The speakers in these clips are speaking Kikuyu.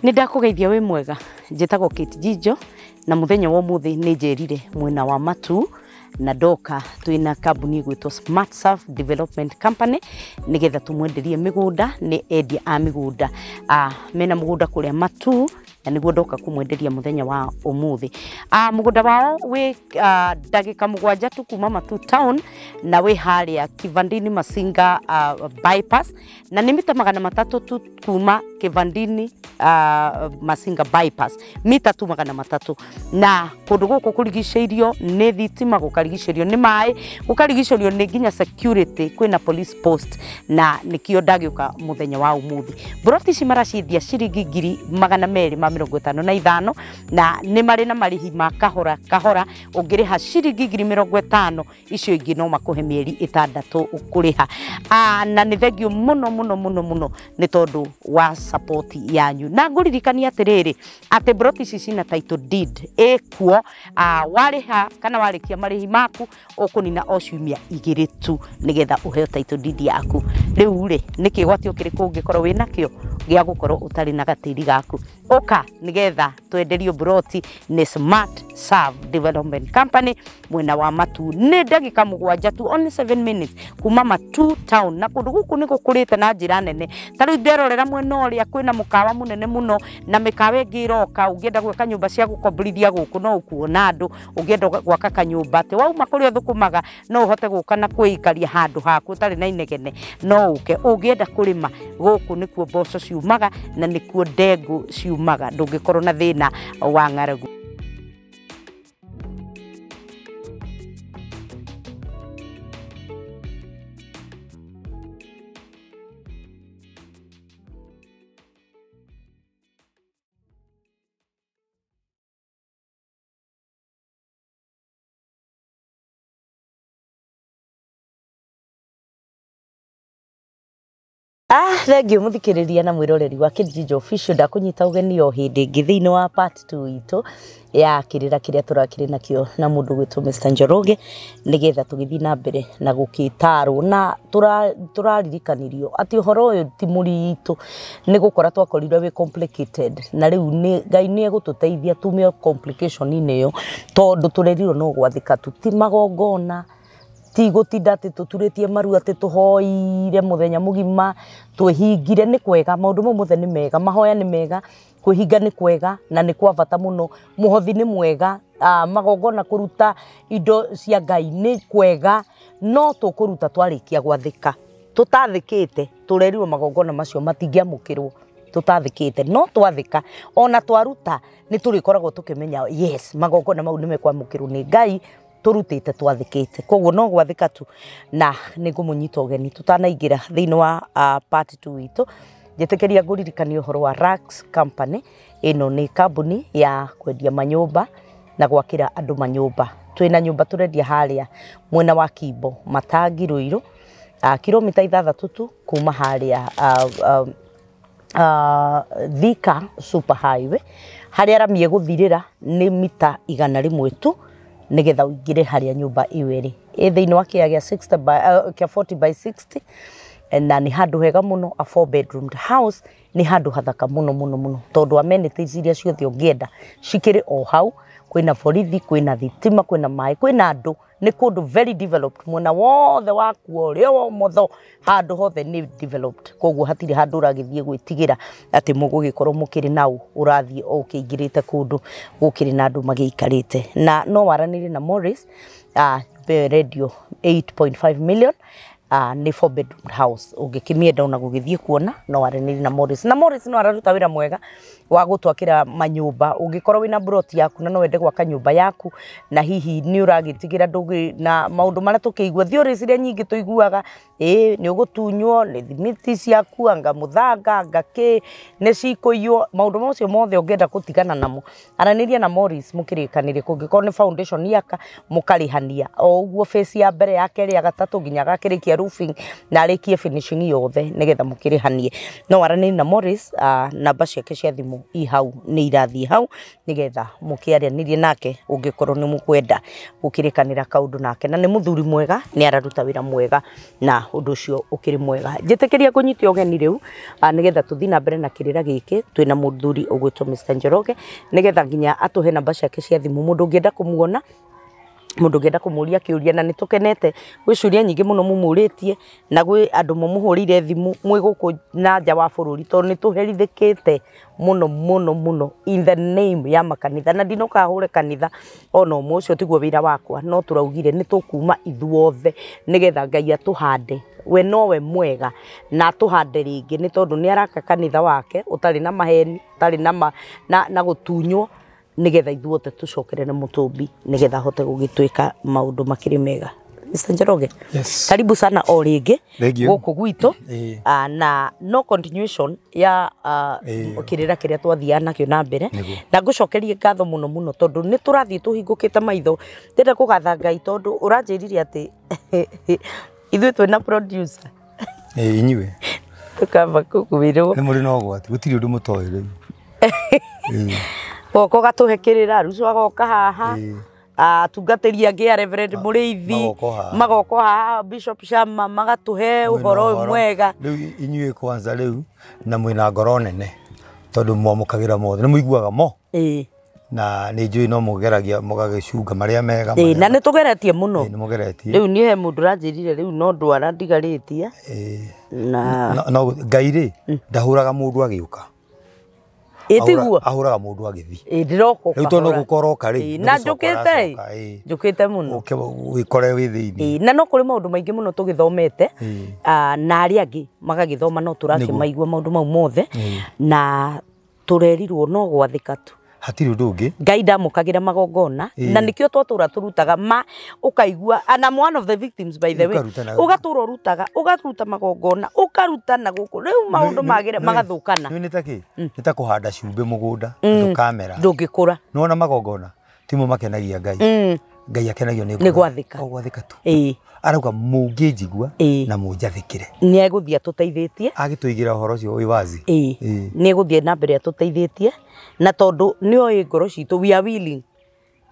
Nĩ ndakũgeithia wĩ mwega, njĩtagwo Kate Njijo na mũthenya wa ũmũthĩ nĩ njerire mwena wa Matuu na ndoka twĩna kambuni ĩgwĩtwo Smart Surf Development Company nĩgetha tũmwenderie mĩgũnda. Nĩ endia a mĩgũnda, mena mũgũnda kũrĩa Matuu na nĩguo ndoka kũmwenderia mũthenya wa ũmũthĩ. Mũgũnda wao wĩ ndagĩka 7 tu kuma Matuu town na wĩ harĩa Kivandini Masinga bypass, na nĩ mita 300 tu kuma Kivandini Masinga bypass, mita tu 300. Na kũndũ gũkũ kũrigicĩirio nĩ thitima, gũkarigicĩrio nĩ maĩ, gũkarigicĩrio nĩ nginya security, kwĩna police post, na nĩkĩo ndagĩũka mũthenya wa ũmũthĩ. Mburoti ici maraciendia ciringi 255,000 na nĩ marĩ na marĩhi ma kahora kahora. Ũngĩrĩha ciringi 50,000, icio ingĩ no makũhe mĩeri 6 ũkũrĩha. Na nĩ thengio mũno mũno mũno mũno nĩ tondũ wa support yanyu, na ngũririkania atĩrĩrĩ atĩ mburoti ici cina title deed ĩkuo. Warĩha kana warĩkia marĩhi maku ũkũnina o ciumia 2 tu nĩgetha ũheo title deed yaku. Rĩu rĩ, nĩ kĩgwatio kĩrĩkũ ũngĩkorwo wĩnakĩo gĩa gũkorwo ũtarĩ na gatĩri gaku? Ũka nĩgetha twenderio mburoti nĩ Smart Serve Development Company mwena wa Matuu. Nĩ ndagĩka 7 tu, only 7 minutes kuma Matuu town, na kũndũ gũkũ nĩ gũkũrĩte na njĩra nene. Ta rĩu nderorera mwena ũrĩa kwĩna mũkawa mũnene mũno na mĩkawa ĩngĩ ĩroka. Ũngĩenda gwaka nyũmba cia gũkomborithia gũkũ no ũkuona andũ, ũngĩenda gwaka kanyũmba atĩ wauma kũrĩa ũthũkũmaga no ũhote gũka na kwĩikaria handũ haku ũtarĩ na inegene, no ũke. Ũngĩenda kũrĩma gũkũ nĩkuo mboco ciumaga na nĩkuo ndengũ ciumaga, ndũngĩkorwo na thĩna wa ng'aragu. Thengio mũthikĩrĩria na mwĩroreri wa Kate Njijo Official, ndakũnyita ũgeni o hĩndĩ ĩngĩ thĩinĩ wa part 2 itũ ya kĩrĩra kĩrĩa tũrakĩrĩ nakĩo na mũndũ gwĩtwo Mr Njoroge, nĩgetha tũgĩthiĩ na mbere na gũkĩtarwo na tũraririkanirio atĩ ũhoro ũyũ ti mũritũ, nĩ gũkora twakorire wĩ complicated, na rĩu nĩ Ngai nĩ egũtũteithia tume complication-inĩ ĩyo, tondũ tũrerirwo no gwathĩka tu, ti magongona, ti gũtinda atĩ tũturĩtie maru atĩ tũhoire mũthenya mũgima twĩhingire. Nĩ kwega, maũndũ mau mothe nĩ mega, mahoya nĩ mega, kwĩhinga nĩ kwega na nĩ kwa bata mũno, mũhothi nĩ mwega, magongona kũruta indo cia Ngai nĩ kwega, no tũkũruta twarĩkia gwathĩka. Tũtathĩkĩte tũrerirwo magongona macio matingĩamũkĩrwo tũtathĩkĩte, no twathĩka ona twaruta nĩ tũrĩkoragwo tũkĩmenya yes, magongona mau nĩ mekwamũkĩrwo nĩ Ngai tũrutĩte twathĩkĩte. Koguo no gwathĩka tu, na nĩ ngũmũnyita ũgeni tũtanaingĩra thĩinĩ wa part 2 itũ. Njĩtĩkĩria ngũririkanie ũhoro wa Rax Company. Ĩno nĩ kambuni ya kwendia manyũmba na gwakĩra andũ manyũmba. Twĩna nyũmba tũrendia harĩa mwena wa Kimbo Matangi Ruiru, kilomita 6 tu kuma harĩa Thika Super Highway, harĩa rami ĩgũthirĩra nĩ mita 100 tu nĩgetha ũingĩre harĩa nyũmba ĩyo ĩrĩ. Ĩ thĩinĩ wa kĩea gĩa 60 by, kĩa 40 by 60, na nĩ handũ hega mũno, a 4 bedroomed house, nĩ handũ hathaka mũno mũno mũno, tondũ amenities iria ciothe ũngĩenda cikĩrĩ o hau. Kwĩna borithi, kwĩna thitima, kwĩna maĩ, kwĩna andũ, nĩ kũndũ very developed. Mwena wothe wa kuo ũrĩa wa ũmotho, handũ hothe nĩ developed, koguo hatirĩ handũ ũragĩthiĩ gwĩtigĩra atĩ mũgũgĩkorwo mũkĩrĩ nau ũrathiĩ o ũkĩingĩrĩte kũndũ gũkĩrĩ na andũ magĩikarĩte. Na no waranĩrie na Morris, nyũmba ĩyo ĩrendio 8.5 million, nĩ 4 bedroom house. Ũngĩkĩmĩenda ona gũgĩthiĩ kuona no waranĩrie na Morris, na Morris no araruta wĩra mwega wa gũtwakĩra manyũmba. Ũngĩkorwo wĩna plot yaku na no wende gwaka nyũmba yaku, na hihi nĩ ũragĩtigĩra ndũgĩ na maũndũ marĩa tũkĩigua theories iria nyingĩ tũiguaga, ĩ nĩ ũgũtunywo nĩ thimiti ciaku, anga mũthanga, anga kĩ nĩ cikũiywo, maũndũ macio mothe ũngĩenda gũtigana namo, aranĩria na Morris mũkĩrĩkanĩre. Kũngĩkorwo nĩ foundation yaka mũkarĩhania o ũguo phase ya mbere, ya kerĩ, ya gatatũ nginya agakĩrĩkia. roofing na arĩkie finishing yothe nĩgetha mũkĩrĩhanie. No aranĩrie na Morris, namba ciake cia thimũ i hau nĩ irathiĩ hau nĩgetha mũkĩaranĩrie nake ũngĩkorwo nĩ mũkwenda gũkĩrĩkanĩra kaũndũ nake, na nĩ mũthuri mwega, nĩ araruta wĩra mwega na ũndũ ũcio ũkĩrĩ mwega. Njĩtĩkĩria kũnyita ũgeni rĩu nĩgetha tũthiĩ na mbere na kĩrĩra gĩkĩ twĩna mũthuri ũgwĩtwo Mr. Njoroge nĩgetha nginya atũhe namba ciake cia thimũ mũndũ ũngĩenda kũmuona, mũndũ ũngĩenda kũmũria kĩũria, na nĩ tũkenete gwĩ ciũria nyingĩ mũno mũmũrĩtie na gwĩ andũ mũmũhũrĩire thimũ mwĩ gũkũ na nja wa bũrũri, tondũ nĩ tũherithĩkĩte mũno mũno mũno in the name ya makanitha, na ndinoka hũre kanitha ona ũmwe, ũcio tiguo wĩra wakwa, no tũraugire nĩ tũkuma ithuothe nĩgetha Ngai atũhande, we nowe mwega na atũhande rĩngĩ, nĩ tondũ nĩ araka kanitha wake ũtarĩ na maheni, ũtarĩ na gũtunywo, nĩgetha ithuothe tũcokerere mũtũmbi nĩgetha ahote gũgĩtwĩka maũndũ makĩrĩ mega. Mr. Njoroge, Yes. karibu sana o rĩngĩ Thank you. gũkũ gwitũ, Ĩĩ. na no continuation ya Ĩĩ. kĩrĩra kĩrĩa twathiaga nakĩo na mbere, Nĩguo. na ngũcokerie ngatho mũno mũno tondũ nĩ tũrathiĩ tũhingũkĩte maitho. Ndĩrenda kũgatha Ngai tondũ ũranjĩrire atĩ ithuĩ twĩna producer Ĩĩ, inyuĩ tũkamba kũgwĩrwo nĩ mũrĩ na ũgwati, gũtirĩ ũndũ mũtoĩ rĩu. Ĩĩ. goka ũgatũhe kĩrĩra, Rucu agoka haha, Ĩĩ. atungatĩri angĩ a Reverend Mũrĩithi magoka haha. magoka haha, Bishop Shama magatũhe Mwĩna ũhoro ũyũ mwega. Rĩu inyuĩ kwanza rĩu na mwĩna ngoro nene tondũ mwamũkagĩra mothe, nĩ mũiguaga mo Ĩĩ. na nĩ njũĩ no mũgeragia mũgagĩcunga marĩa mega, Ĩĩ, marĩa na nĩ tũgeretie mũno. Ĩĩ, nĩ mũgeretie. Rĩu niĩ he mũndũ ũranjĩrire rĩu no ndwara ndigarĩtie Ĩĩ. na No Ngai rĩ ndahũraga mũndũ agĩũka. Ĩ tiguo? Ahũraga mũndũ agĩthiĩ. Ĩ ndĩroka Rĩu tondũ no gũka ũroka rĩ, Ĩ, nĩ na gũcoka njũkĩte ũracoka, ĩ. njũkĩte mũno. Ũke wĩkore wĩ thĩinĩ. Ĩ, na no kũrĩ maũndũ maingĩ mũno tũgĩthomete, Ĩ. na arĩa angĩ magagĩthoma no tũrakĩmaigua maũndũ mau mothe, na tũrerirwo no gwathĩka tu. Hatirĩ ũndũ ũngĩ. Ngai ndamũkagĩra magongona, Ĩ. na nĩkĩo twatũra tũrutaga ma ũkaigua, and I'm one of the victims by the way, Ũkaruta na- ũgatũra ũrutaga, ũgaruta magongona, ũkaruta na gũkũ rĩu maũndũ magĩre magathũkana. Nĩ ta kĩ? Nĩ ta kũhanda cumbĩ mũgũnda ndũkamera, ndũngĩkũra. Nĩwona magongona timo makenagia Ngai. Ngai akenagio nĩ Nĩ gwathĩka. O gwathĩka tu. Ĩ. Arauga mũngĩnjigua Ĩ. na mũnjathĩkĩre. Nĩ egũthiĩ atũteithĩtie. Agĩtũigĩra ũhoro ũcio wĩ wazi. Ĩ. Ĩ. Nĩ egũthiĩ na mbere atũteithĩtie, na tondũ nĩ oĩ ngoro citũ, we are willing,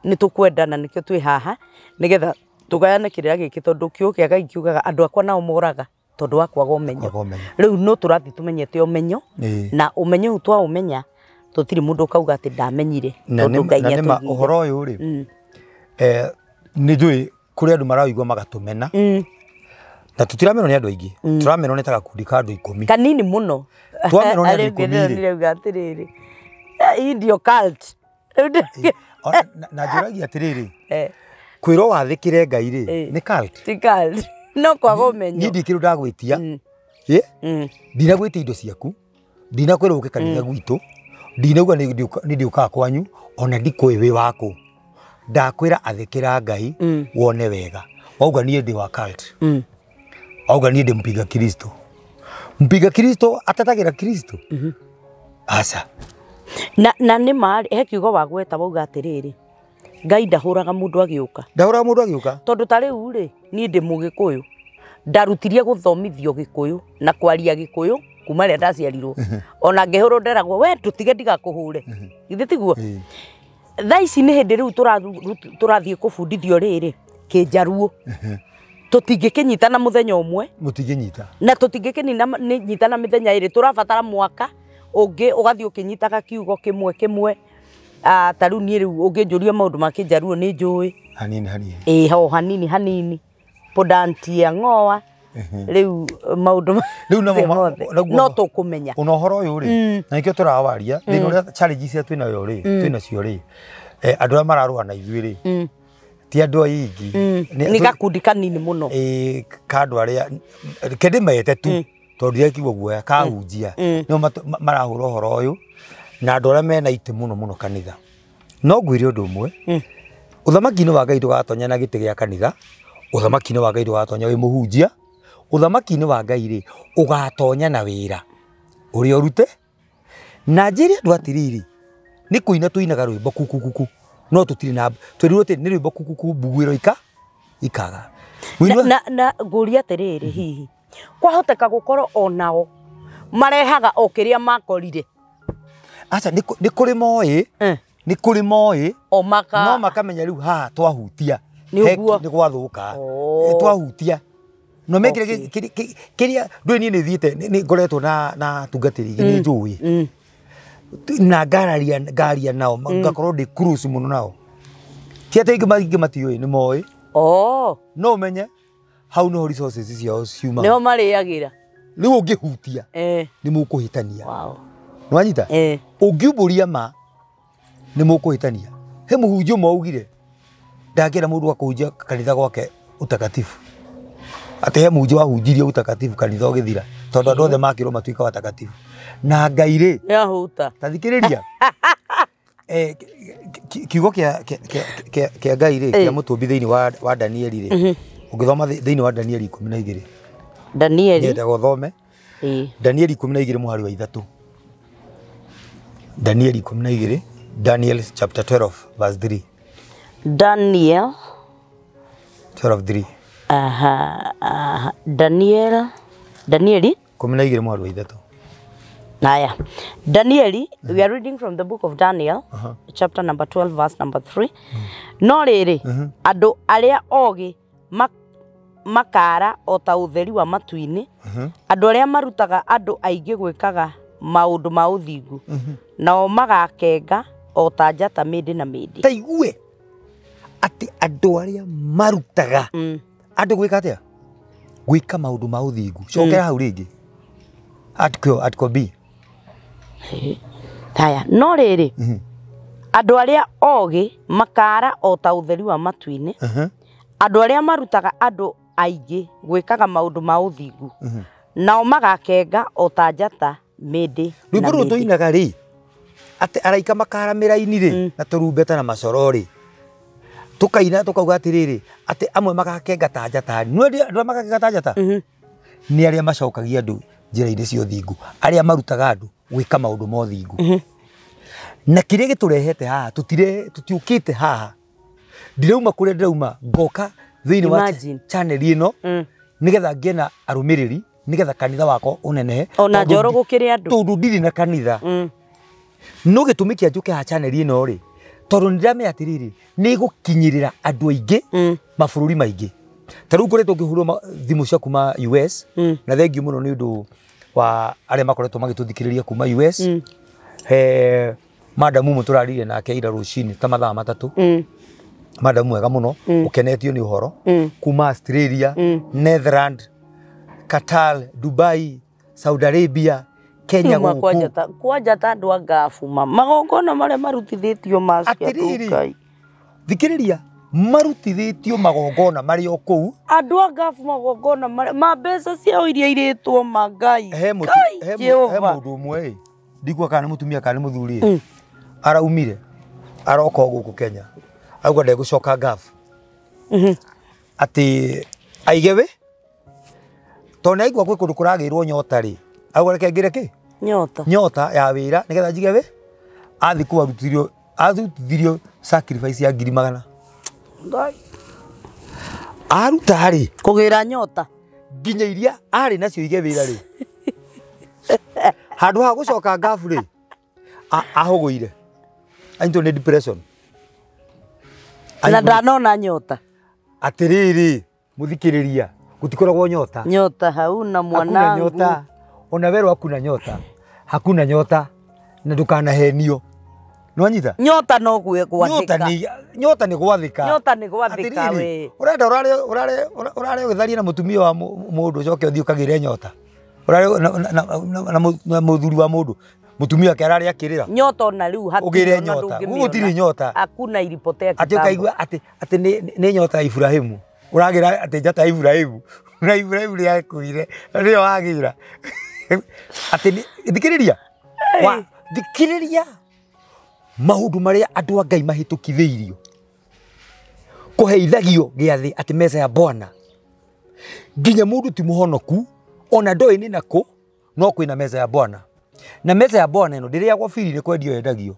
nĩ tũkwenda na nĩkĩo twĩ haha nĩgetha tũgayane kĩrĩra gĩkĩ, tondũ kiugo kĩa Ngai kiugaga andũ akwa nao moraga tondũ wa kwaga ũmenyo. Kwaga ũmenyo. Rĩu no tũrathiĩ tũmenyete ũmenyo, Ĩ. na ũmenyo ũyũ twaũmenya tũtirĩ mũndũ ũkauga atĩ ndamenyire, Na tondũ Ngai na nĩ ma nĩatũigĩire. ũhoro ũyũ rĩ, nĩ njũĩ kũrĩ andũ maraũigua magatũmena, na tũtiramenwo nĩ andũ aingĩ, tũramenwo nĩ ta gakundi ka andũ 10. Kanini mũno. Twamenwo nĩ andũ Arĩa 10 rĩ. ndĩronire atĩrĩrĩ, hii ndio cult. Rĩu Na njũragia atĩrĩrĩ, Eh, kwĩrwo wathĩkĩre Ngai rĩ, Ĩ. nĩ cult? Ti cult, no kwaga ũmenyo. Niĩ ndikĩrĩ ndagwĩtia, ĩ ndinagwĩtia indo ciaku, ndinakwĩra ũke kanitha gwitũ, ndinauga nĩ ndĩũkaga kwanyu, ona ndikũĩ wĩ wakũ. Ndakwĩra athĩkĩra Ngai wone wega. Wauga niĩ ndĩ wa cult. Wauga niĩ ndĩ mpiga Kristo. Mpiga Kristo atetagĩra Kristo? Aca. Na nĩ ma he kiugo wagweta wauga atĩrĩrĩ, Ngai ndahũraga mũndũ agĩũka. Ndahũraga mũndũ agĩũka. Tondũ ta rĩu rĩ, niĩ ndĩ mũgĩkũyũ, ndarutirie gũthomithio gĩkũyũ na kwaria gĩkũyũ kuma rĩrĩa ndaciarirwo, ona ngĩhũrwo nderagwo we ndũtige ndigakũhũre, githĩ tiguo? Ĩ. Thaa ici nĩ hĩndĩ rĩu tũrathiĩ kũbundithio rĩrĩ kĩnjaruo, tũtingĩkĩnyita na mũthenya ũmwe. Mũtingĩnyita. Na tũtingĩkĩnyita na mĩthenya ĩrĩ, tũrabatara mwaka ũngĩ ũgathiĩ ũkĩnyitaga kiugo kĩmwe kĩmwe. Ta rĩu niĩ rĩu ũngĩnjũria maũndũ ma kĩnjaruo nĩ njũĩ. Hanini hanini. Ĩ ho hanini hanini podantia ng'oa rĩu maũndũ Rĩu namo mothe no tũkũmenya. Ona ũhoro ũyũ rĩ, na nĩkĩo tũrawaria thĩna ũrĩa challenge iria twĩnayo rĩ, twĩnacio rĩ, andũ arĩa mararũa na ithuĩ rĩ, ti andũ aingĩ. Nĩ gakundi kanini mũno. Ĩ, ka andũ arĩa reke ndĩmete tu tondũ ndirekigua guoya, kahunjia nĩo marahũra ũhoro ũyũ, na andũ arĩa mena itĩ mũno mũno kanitha. No ngwĩre ũndũ ũmwe, ũthamaki-inĩ wa Ngai ndũgatonya na gĩtĩ gĩa kanitha, ũthamaki-inĩ wa Ngai ndũgatonya wĩ mũhunjia, ũthamaki-inĩ wa Ngai rĩ ũgatonya na wĩra ũrĩa ũrute. Na njĩre andũ atĩrĩrĩ, nĩ kũina tũinaga rwĩmbo kukukuku, no tũtirĩ na twĩrirwo atĩ nĩ rwĩmbo kukuku mbuguĩro ikaga. Na ngũria atĩrĩrĩ hihi kwahoteka gũkorwo onao marehaga o kĩrĩa makorire. Aca nĩ kũrĩ moĩ, nĩ kũrĩ moĩ o maka no makamenya rĩu haha twahutia nĩ gwathũka, twahutia no mekire kĩrĩa ndũĩ. Niĩ nĩ thiĩte, nĩ ngoretwo na atungatĩri aingĩ, nĩ njũĩ na ngaria nao, ngakorwo ndĩ close mũno nao. Ti atĩ aingĩ matiũĩ, nĩ moĩ. No ũmenye hau nĩho resources ciao ciumaga, nĩho marĩagĩra. Rĩu ũngĩhutia nĩ mũkũhĩtania. Nĩwanyita? Ũngiumbũria ma nĩ mũkũhĩtania. He mũhunjia ũmwe augire ndangĩenda mũndũ wa kũhunjia kanitha gwake utakatifu, atĩ he mũhunjia wahunjirie utakatifu kanitha ũgĩthira, tondũ andũ othe makĩrwo matuĩka watakatifu na Ngai rĩ nĩahuta. Ta thikĩrĩria, kiugo kĩa Ngai rĩ, kĩa mũtũmbi thĩinĩ wa Danieli rĩ, ũngĩthoma thĩinĩ wa Danieli 12. Danieli. Nyendaga ũthome Danieli 12 mũhari wa 3. Danieli 12, Daniel chapter 12 verse 3. Daniel 12:3. Aha, Daniel, Danieli 12 mũhari wa 3. Naya. Danieli, we are reading from the book of Daniel, chapter number 12, verse number 3. No rĩrĩ, andũ arĩa ogĩ makara o ta ũtheri wa matu-inĩ, andũ arĩa marutaga andũ aingĩ gwĩkaga maũndũ ma ũthingu, nao magakenga o ta njata mĩndĩ na mĩndĩ. Ta igue atĩ andũ arĩa marutaga andũ gwĩka atĩa? Gwĩka maũndũ ma ũthingu. Cokera hau rĩngĩ. Article B. Haya, no rĩrĩ, andũ arĩa ogĩ makara o ta ũtheri wa matu-inĩ, andũ arĩa marutaga andũ aingĩ gwĩkaga maũndũ ma ũthingu, nao magakenga o ta njata mĩndĩ na Rwĩmbo rũrũ mĩndĩ. tũinaga rĩ, atĩ araika makara mĩraini rĩ, na tũrumbeta na macoro rĩ, tũkaina tũkauga atĩrĩrĩ, atĩ amwe magakenga ta njata. Nĩ andũ arĩa magakenga ta njata nĩ arĩa macokagia andũ njĩra-inĩ cia ũthingu, arĩa marutaga andũ gwĩka maũndũ ma ũthingu. Na kĩrĩa gĩtũrehete haha, tũtiũkĩte haha, ndirauma kũrĩa ndĩrauma ngoka thĩinĩ wa Imagine. channel ĩno nĩgetha ngĩe na arũmĩrĩri, nĩgetha kanitha wakwa ũnenehe. Ona Tondũ njoro gũkĩrĩ andũ. Tondũ ndirĩ na kanitha. No gĩtũmi kĩa njũke haha channel ĩno rĩ, tondũ nĩndĩramenya atĩrĩrĩ, nĩ ĩgũkinyĩrĩra andũ aingĩ mabũrũri maingĩ. Ta rĩu ngoretwo ngĩhũrwo thimũ cia kuma US, na thengiũ mũno nĩ ũndũ wa arĩa makoretwo magĩtũthikĩrĩria kuma US. He madamu ũmwe tũraririe nake ira rũcinĩ ta mathaa 3. Madamu mwega mũno, ũkenetio nĩ ũhoro, kuma Australia, Netherland, Qatar, Dubai, Saudi Arabia, Kenya Kuma gũkũ. Kwanja ta andũ a ngabu ma magongona marĩa marutithĩtio macio. Atĩrĩrĩ. Ngai. Thikĩrĩria, marutithĩtio magongona marĩ o kũu. Andũ a ngabu magongona marĩa ma mbeca ciao iria irĩtwo ma Ngai. He mũtu- Ngai he mu- he Jehova. mũndũ ũmwe ĩ, ndikuga kana nĩ mũtumia kana nĩ mũthuri ĩ, araumire aroka o gũkũ Kenya, auga ndegũcoka ngabu, atĩ aige wĩ tondũ nĩ aigua kwĩ kũndũ kũragĩrwo nyota rĩ, auga reke ngĩre kĩ Nyota. Nyota ya wĩra nĩgetha njige wĩ athi kũu arutithirio sacrifice ya 100,000. Ngai. Aruta rĩ Kũgĩra nyota. Nginya iria arĩ nacio ige wĩra rĩ, handũ ha gũcoka ngabu rĩ, ahũgũire, anyitwo nĩ depression. Na ndanona nyota. Atĩrĩrĩ, mũthikĩrĩria, gũtikoragwo nyota. Nyota hauna Hakuna mwanangu. nyota ona werwo hakuna nyota, hakuna nyota, na ndũkanahenio, nĩwanyita? Nyota no Nyota gwathĩka. nĩ nyota nĩ gwathĩka. Nyota nĩ gwathĩka. Atĩrĩrĩ, We. Ũrenda ũrare ũgĩtharia na mũtumia wa mũndũ, ũcoke ũthiĩ ũkagĩre nyota, ũrare na mũthuri wa mũndũ, mũtumia wake ararĩ akĩrĩra. Nyota ona rĩu hatirĩ Ũgĩre ona nyota. ndũngĩmĩona. Gũtirĩ nyota. Hakuna ilipotea Atĩ kitambo. ũkaigua atĩ nĩ nyota ya Ibrahimu, ũragĩra atĩ njata ya Ibrahimu, na Ibrahimu nĩ akuire nĩyo wagĩra atĩ thikĩrĩria wa thikĩrĩria maũndũ marĩa andũ a Ngai mahĩtũkithĩirio kũheithagio gĩathĩ atĩ meza ya Bwana, nginya mũndũ ti mũhonoku ona ndoĩ nĩ nakũ, no kwĩna meza ya Bwana, na meza ya Bwana ĩno ndĩrĩagwo biri, nĩ kwendio yendagio.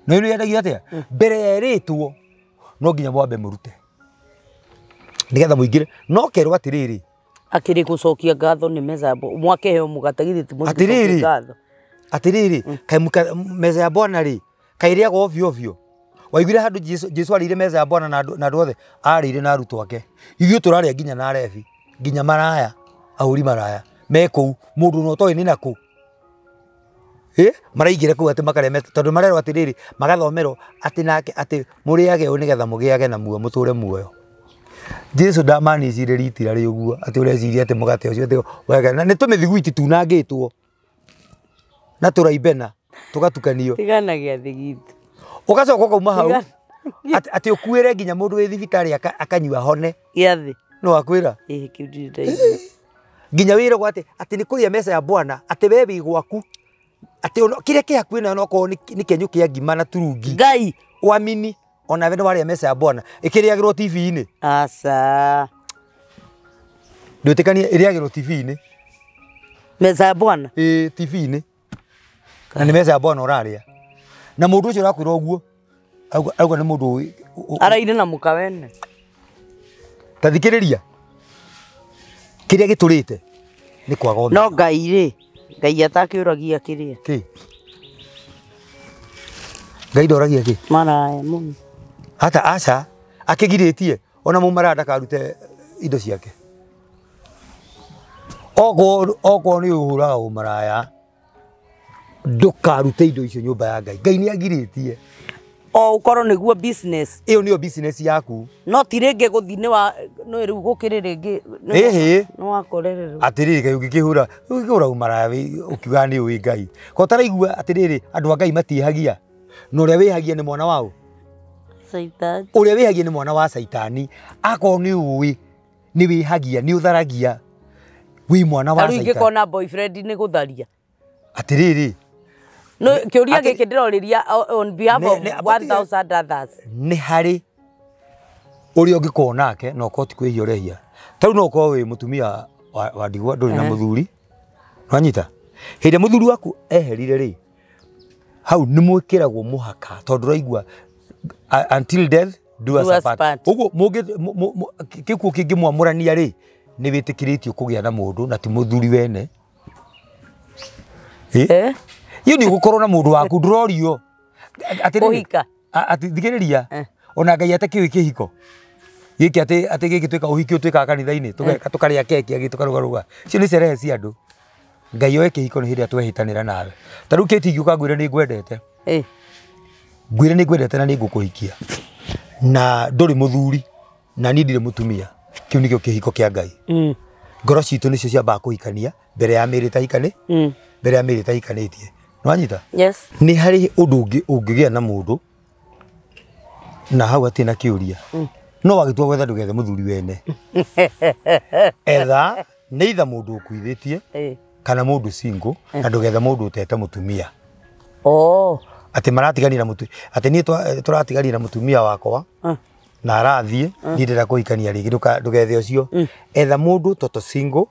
Na ĩno yendagio atĩa? Mbere ya ĩrĩtwo no nginya mwambe mũrute. Nĩgetha mũingĩre no kerwo atĩrĩrĩ akĩrĩ gũcokia ngatho nĩ meza ya mwakĩheo mũgate githĩ ti Atĩrĩrĩ. ngatho atĩrĩrĩ kaĩ meza ya Bwana rĩ kaĩ ĩrĩagwo ovyo ovyo waiguire handũ Jesu arĩire meza ya Bwana na andũ othe arĩire na arutwo ake ithuĩ tũrarĩa nginya na arebi nginya maraya ahũri maraya me kũu mũndũ na ũtoĩ nĩ nakũ maraingĩra kũu atĩ makarĩa tondũ marerwo atĩrĩrĩ magathomerwo atĩ nake atĩ mũrĩage ũũ nĩgetha mũgĩage na muoyo mũtũre muoyo Jesu ndamanicire ritira rĩ ũguo atĩ ũreciria atĩ mũgate ũcio atĩ wega na nĩ tũmĩthiguiti tunangĩtwo na tũraibena tũgatukanio tigana gĩathĩ gitũ ũgacoka ũkauma hau atĩ ũkuĩre nginya mũndũ wĩ thibitarĩ akanyua hone gĩathĩ no akwĩra ĩĩ kĩu ndirĩ ndaigua nginya wĩragwo atĩ atĩ nĩ kũrĩa meza ya Bwana atĩ we wĩ gwaku atĩ kĩrĩa kĩ hakuhĩ nawe no korwo nĩ kĩenyũ kĩa ngima na turungi Ngai wamini onawe nĩ warĩa meza ya Bwana ĩkĩrĩagĩrwo TV-inĩ aca ndwĩtĩkanie ĩrĩagĩrwo TV-inĩ meza ya Bwana ĩĩ TV-inĩ na nĩ meza ya Bwana ũrarĩa na mũndũ ũcio ũrakwĩra ũguo auga nĩ mũndũ araire na mũka wene ta thikĩrĩria kĩrĩa gĩtũrĩte nĩ kwaga ũmenyo no Ngai rĩ Ngai atakĩũragia kĩrĩa kĩ Ngai ndoragia kĩ maraya mũno hata aca akĩgirĩtie ona mũmaraya ndakarute indo ciake okorwo nĩ ũhũraga ũmaraya ndũkarute indo icio nyũmba ya Ngai Ngai nĩ agirĩtie o ũkorwo nĩguo business ĩyo nĩyo business yaku no ti rĩngĩ gũthiĩ nĩ wa no rĩu gũkĩrĩ rĩngĩ ĩhĩ nĩ wakorererwo atĩrĩrĩ Ngai ũngĩkĩhũra ũngĩkĩhũra ũmaraya ũkiugaga nĩ ũĩ Ngai ko ũtaraigua atĩrĩrĩ andũ a Ngai matiĩhagia na ũrĩa wĩhagia nĩ mwana waũ Caitani ũrĩa wĩhagia nĩ mwana wa Caitani akorwo nĩ ũĩ nĩ wĩhagia nĩ ũtharagia wĩ mwana wa ta rĩu Caitani ingĩkona boyfriend nĩ gũtharia atĩrĩrĩ no kĩũria gĩkĩ ndĩrorĩria on behalf of 1000 others nĩ harĩ ũrĩa ũngĩkorwo nake na ũkorwo ti kwĩhia ũrehia ta rĩu no ũkorwo wĩ mũtumia wa ndigwa ndũrĩ na mũthuri nwanyita hĩndĩ ĩrĩa mũthuri waku eherire rĩ hau nĩ mwĩkĩragwo mũhaka tondũ ũraigua until death do us apart ũguo gĩkuũ kĩngĩmwamũrania rĩ nĩ wĩtĩkĩrĩtio kũgĩa na mũndũ na ti mũthuri wene iyo nĩ ũgũkorwo na mũndũ waku ndũrorio kũhika atĩ thikĩrĩria ona Ngai atakĩũĩ kĩhiko gĩkĩ atĩ atĩ gĩkĩ twĩka ũhiki ũtwĩkaga kanitha-inĩ tũkarĩa keki agĩ tũkarũgarũga icio nĩ cerehe cia andũ Ngai oe kĩhiko nĩ hĩndĩ ĩrĩa twehĩtanĩra nawe ta rĩu Kate ingĩũka ngwĩre nĩ ngwendete ngwĩre nĩ ngwendete na nĩ ngũkũhikia na ndũrĩ mũthuri na niĩ ndirĩ mũtumia kĩu nĩkĩo kĩhiko kĩa Ngai ngoro citũ nĩcio ciambaga kũhikania mbere ya mĩĩrĩ ĩtahikani mbere ya mĩĩrĩ ĩtahikanĩtie nwanyita yes nĩ harĩ ũndũ ũngĩ ũngĩgĩa na mũndũ na hau hatirĩ na kĩũria no wagĩtua gwetha ndũgethe mũthuri wene etha nĩ itha mũndũ ũkuithĩtie kana mũndũ single na ndũgethe mũndũ ũtete mũtumia atĩ maratiganire na atĩ niĩ tũratiganire na mũtumia wakwa na arathiĩ niĩ ndĩrenda kũhikania rĩngĩ ndũgethe ũcio etha mũndũ toto single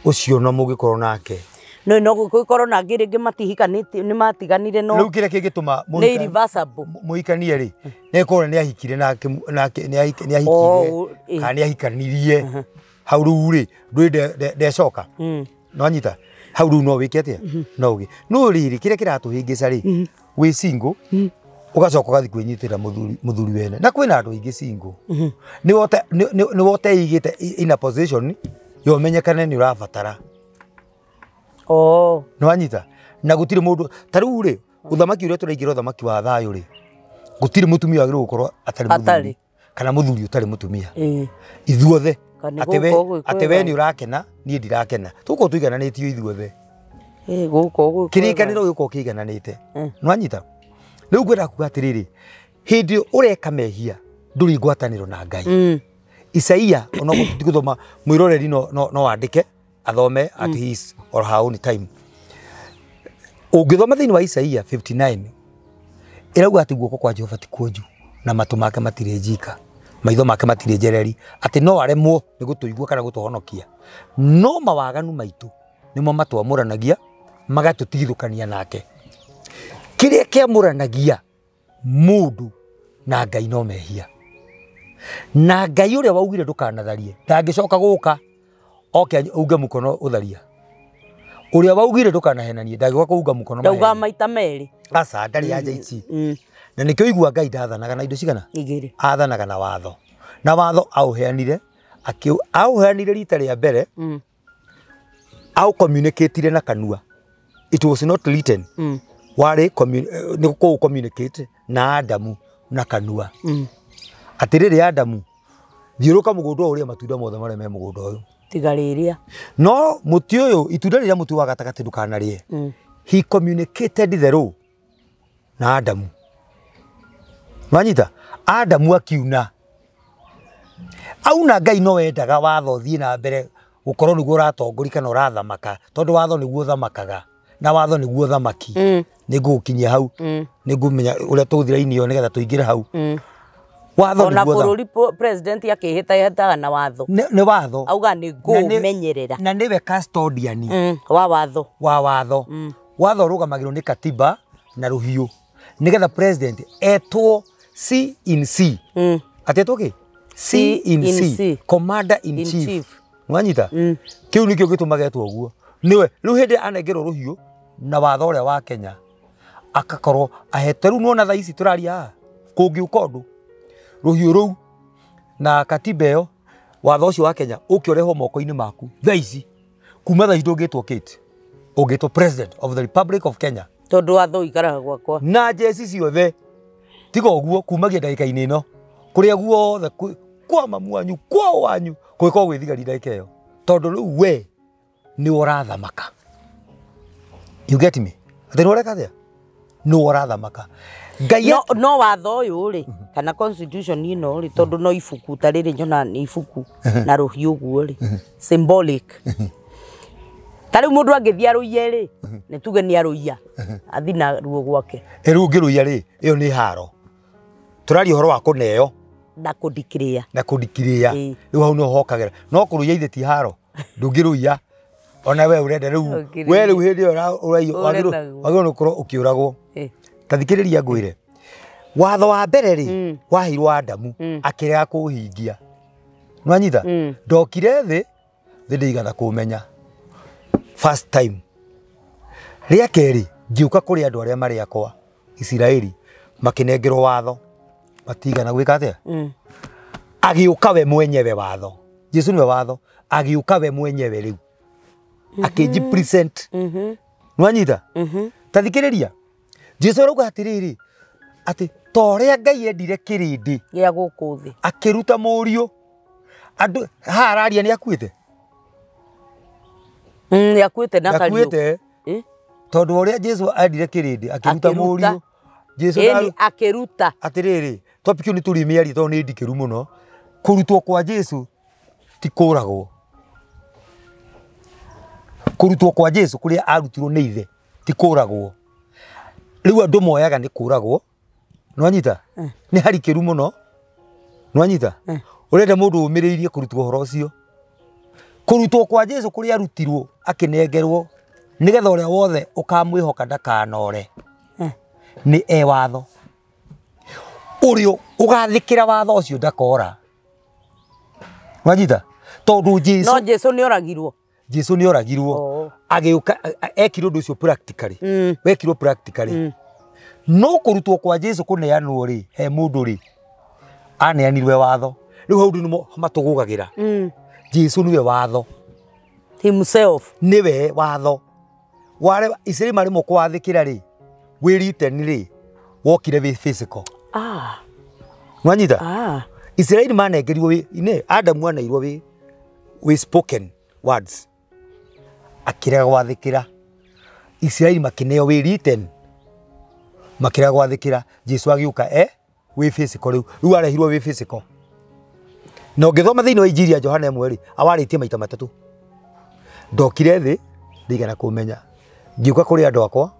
ũcio no mũngĩkorwo nake no no gũkorwo na angĩ rĩngĩ matihikanĩtie nĩ matiganire no rĩu kĩrĩa kĩngĩtũma nĩ irreversible mũhikanie rĩ nĩ korwo nĩ ahikire nake nĩ ahikire kana nĩ ahikanirie hau rĩu rĩ ndũĩ ndecoka nwanyita hau rĩu no wĩke atĩa no ũgĩ no rĩrĩ kĩrĩa kĩratũhĩngĩca rĩ wĩ single ũgacoka ũgathiĩ kwĩnyitĩra mũthuri wene na kwĩna andũ aingĩ single nĩ woteigĩte in a position ya ũmenyekane nĩ ũrabatara nwanyita na gũtirĩ mũndũ ta rĩu rĩ ũthamaki ũrĩa tũraingĩra ũthamaki wa thayũ rĩ gũtirĩ mũtumia wagĩrĩirwo gũkorwo atarĩ mũthuri kana mũthuri ũtarĩ mũtumia ithuothe atĩ we nĩ ũrakena niĩ ndirakena tũgũkorwo tũigananĩtio ithuothe kĩrĩkanĩro gĩgũkorwo kĩigananĩte nwanyita rĩu ngwenda kuga atĩrĩrĩ hĩndĩ ĩyo ũreka mehia ndũrĩ ngwatanĩro na Ngai Isaia onokorwo tũtigũthoma mwĩroreri no andĩke athome at his or her own time ũngĩthoma thĩinĩ wa Isaia 59 ĩrauga atĩ guoko kwa Jehova ti kuonju na matũ make matirĩ njika maitho make matirĩ njereri atĩ no aremwo nĩ gũtũigua kana gũtũhonokia no mawaganu maitũ nĩmo matwamũranagia magatũtigithũkania nake kĩrĩa kĩamũranagia mũndũ na Ngai no mehia Na Ngai ũrĩa waugire ndũkanatharie ndangĩcoka gũka oke unge mũkono ũtharia. Ũrĩa waugire ndũkanahenanie ndangĩũka kũunga mũkono ndauga maita merĩ. Aca ndarĩ anja ici. Na nĩkĩo igua Ngai ndathanaga na indo cigana? Igĩrĩ. Athanaga na watho. Na watho aũheanire, aũheanire rita rĩa mbere, aũcommunicatire na kanua. It was not written. Warĩ nĩ kũũ communicate na Adamu na kanua. Atĩrĩrĩ Adamu, thiũrũka mũgũnda ũyũ ũrĩe matunda mothe marĩa me mũgũnda ũyũ. Tiga rĩrĩa. No mũtĩ ũyũ, itunda rĩrĩa mũtĩ wa gatagatĩ ndũkanarĩe. He communicated the law na Adamu. Wanyita? Adamu akiuna. Auna Ngai no wendaga watho ũthiĩ na mbere gũkorwo nĩguo ũratongoria kana ũrathamaka, tondũ watho nĩguo ũthamakaga na watho nĩguo ũthamaki. Nĩngũgũkinyia hau, nĩngũmenya ũrĩa tũgũthiĩ raini ĩyo nĩgetha tũingĩre hau. Watho Ona nĩguo bũrũri president akĩhĩtahĩtaga na watho. Nĩ watho. Auga nĩ ngũmenyerera. Na nĩwe custodian wa watho. Wa watho. Watho ũrũgamagĩrwo nĩ katiba na rũhiũ. Nĩgetha president etwo C in C. Atetwo kĩ? C in C. Commander in chief. Nwanyita? Kĩu nĩkĩo gĩtũmaga etwo ũguo. Nĩwe rĩu hĩndĩ anengerwo rũhiũ na watho ũrĩa wa Kenya akakorwo ahete. Rĩu nĩwona thaa ici tũraria haha kũngĩũka ũndũ rũhiũ rũu na katiba ĩyo watho ũcio wa Kenya ũke ũrehwo moko-inĩ maku thaa ici, kuma thaa ici ndũngĩtwo Kate, ũngĩtwo President of the Republic of Kenya, tondũ watho ũikaraga gwakwa na njeci ciothe. Tiga ũguo kumagia ndagĩka-inĩ ĩno kũrĩa guothe kwa mamu wanyu kwao wanyu gwĩkorwo gwĩ thigari ndagĩka ĩyo, tondũ rĩu we nĩwe ũrathamaka. You get me? Atĩ nĩwe ũreka atĩa? Nĩwe ũrathamaka. Ngai no watho ũyũ rĩ kana constitution ĩno rĩ, tondũ no ibuku ta rĩrĩ nyona nĩ ibuku na rũhiũ ũguo rĩ, symbolic. Ta rĩu mũndũ angĩthiĩ arũiye rĩ, nĩ tuge nĩ arũiya athi na ruo gwake. Rĩu ũngĩrũiya rĩ, ĩyo nĩ haro. Tũraria ũhoro wa kũneo na kũndikĩrĩa. Na kũndikĩrĩa. Rĩu hau nĩho hokagĩra. No kũrũiya ithe ti haro. Ndũngĩrũiya. Ona we ũrenda rĩu, we rĩu hĩndĩ ĩyo ũraiyo wagĩrĩirwo nĩ gũkorwo ũkĩũragwo. Ta thikĩrĩria ngwĩre. Watho wa mbere rĩ, waheirwo Adamu akĩrega kũũhingia. Nĩwanyita? Ndokire thĩ, thĩ ndĩigana kũmenya. First time. Rĩa kerĩ, ngĩũka kũrĩ andũ arĩa marĩ akwa Isiraeli, makĩnengerwo watho. Matigana gwĩka atĩa? Agĩũka we mwenyewe watho. Jesu nĩwe watho. Agĩũka we mwenyewe rĩu. Akĩnji present. Nĩwanyita? Ta thikĩrĩria. Jesu arauga atĩrĩrĩ, atĩ ta ũrĩa Ngai endire kĩrĩndĩ gĩa gũkũ thĩ, akĩruta mũriũ. Andũ haha araria nĩ akuĩte? Nĩ akuĩte na kariũ. Tondũ ũrĩa Jesu endire kĩrĩndĩ akĩruta mũriũ. Jesu akĩruta. Atĩrĩrĩ, topic ĩyo nĩ tũrĩmĩaria tondũ nĩ ndikĩru mũno. Kũrutwo kwa Jesu ti kũragwo. Kũrutwo kwa Jesu kũrĩa arutirwo nĩ ithe ti kũragwo. Rĩu andũ moyaga nĩ kũragwo. Nĩwanyita? Nĩ harikĩru mũno. Nĩwanyita? Ũrenda mũndũ ũmĩrĩirie kũrutwo ũhoro ũcio. Kũrutwo kwa Jesu kũrĩa arutirwo akĩnengerwo nĩgetha ũrĩa wothe ũkamwĩhoka ndakanore. Nĩ e watho. Ũrĩa ũgathĩkĩra watho ũcio ndakora. Nĩwanyita? Tondũ Jesu no Jesu nĩ oragirwo. Jesu nĩ oragirwo. Agĩũka ekirwo ũndũ ũcio practically. Wekirwo practically. No kũrutwo kwa Jesu kũneanwo rĩ, he mũndũ rĩ aneanirwe watho. Rĩu hau nĩmo matũgũgagĩra. Jesu nĩwe watho. Himself. Nĩwe watho. Ware Isiraeli marĩmwo kũwathĩkĩra rĩ, wĩriten rĩ, wokire wĩ physical. Nĩwanyita? Isiraeli manengerirwo wĩ, Adamu aneirwo wĩ spoken words. Akĩrega gwathĩkĩra. Isiraeli makĩneo wĩ written. Makĩrega gwathĩkĩra. Jesu agĩũka wĩ physical rĩu. Rĩu arehirwo wĩ physical. Na ũngĩthoma thĩinĩ wa Injiri ya Johana 1 rĩ, awarĩtie maita matatũ. Ndokire thĩ ndigana kũmenya. Ngĩũka kũrĩ andũ akwa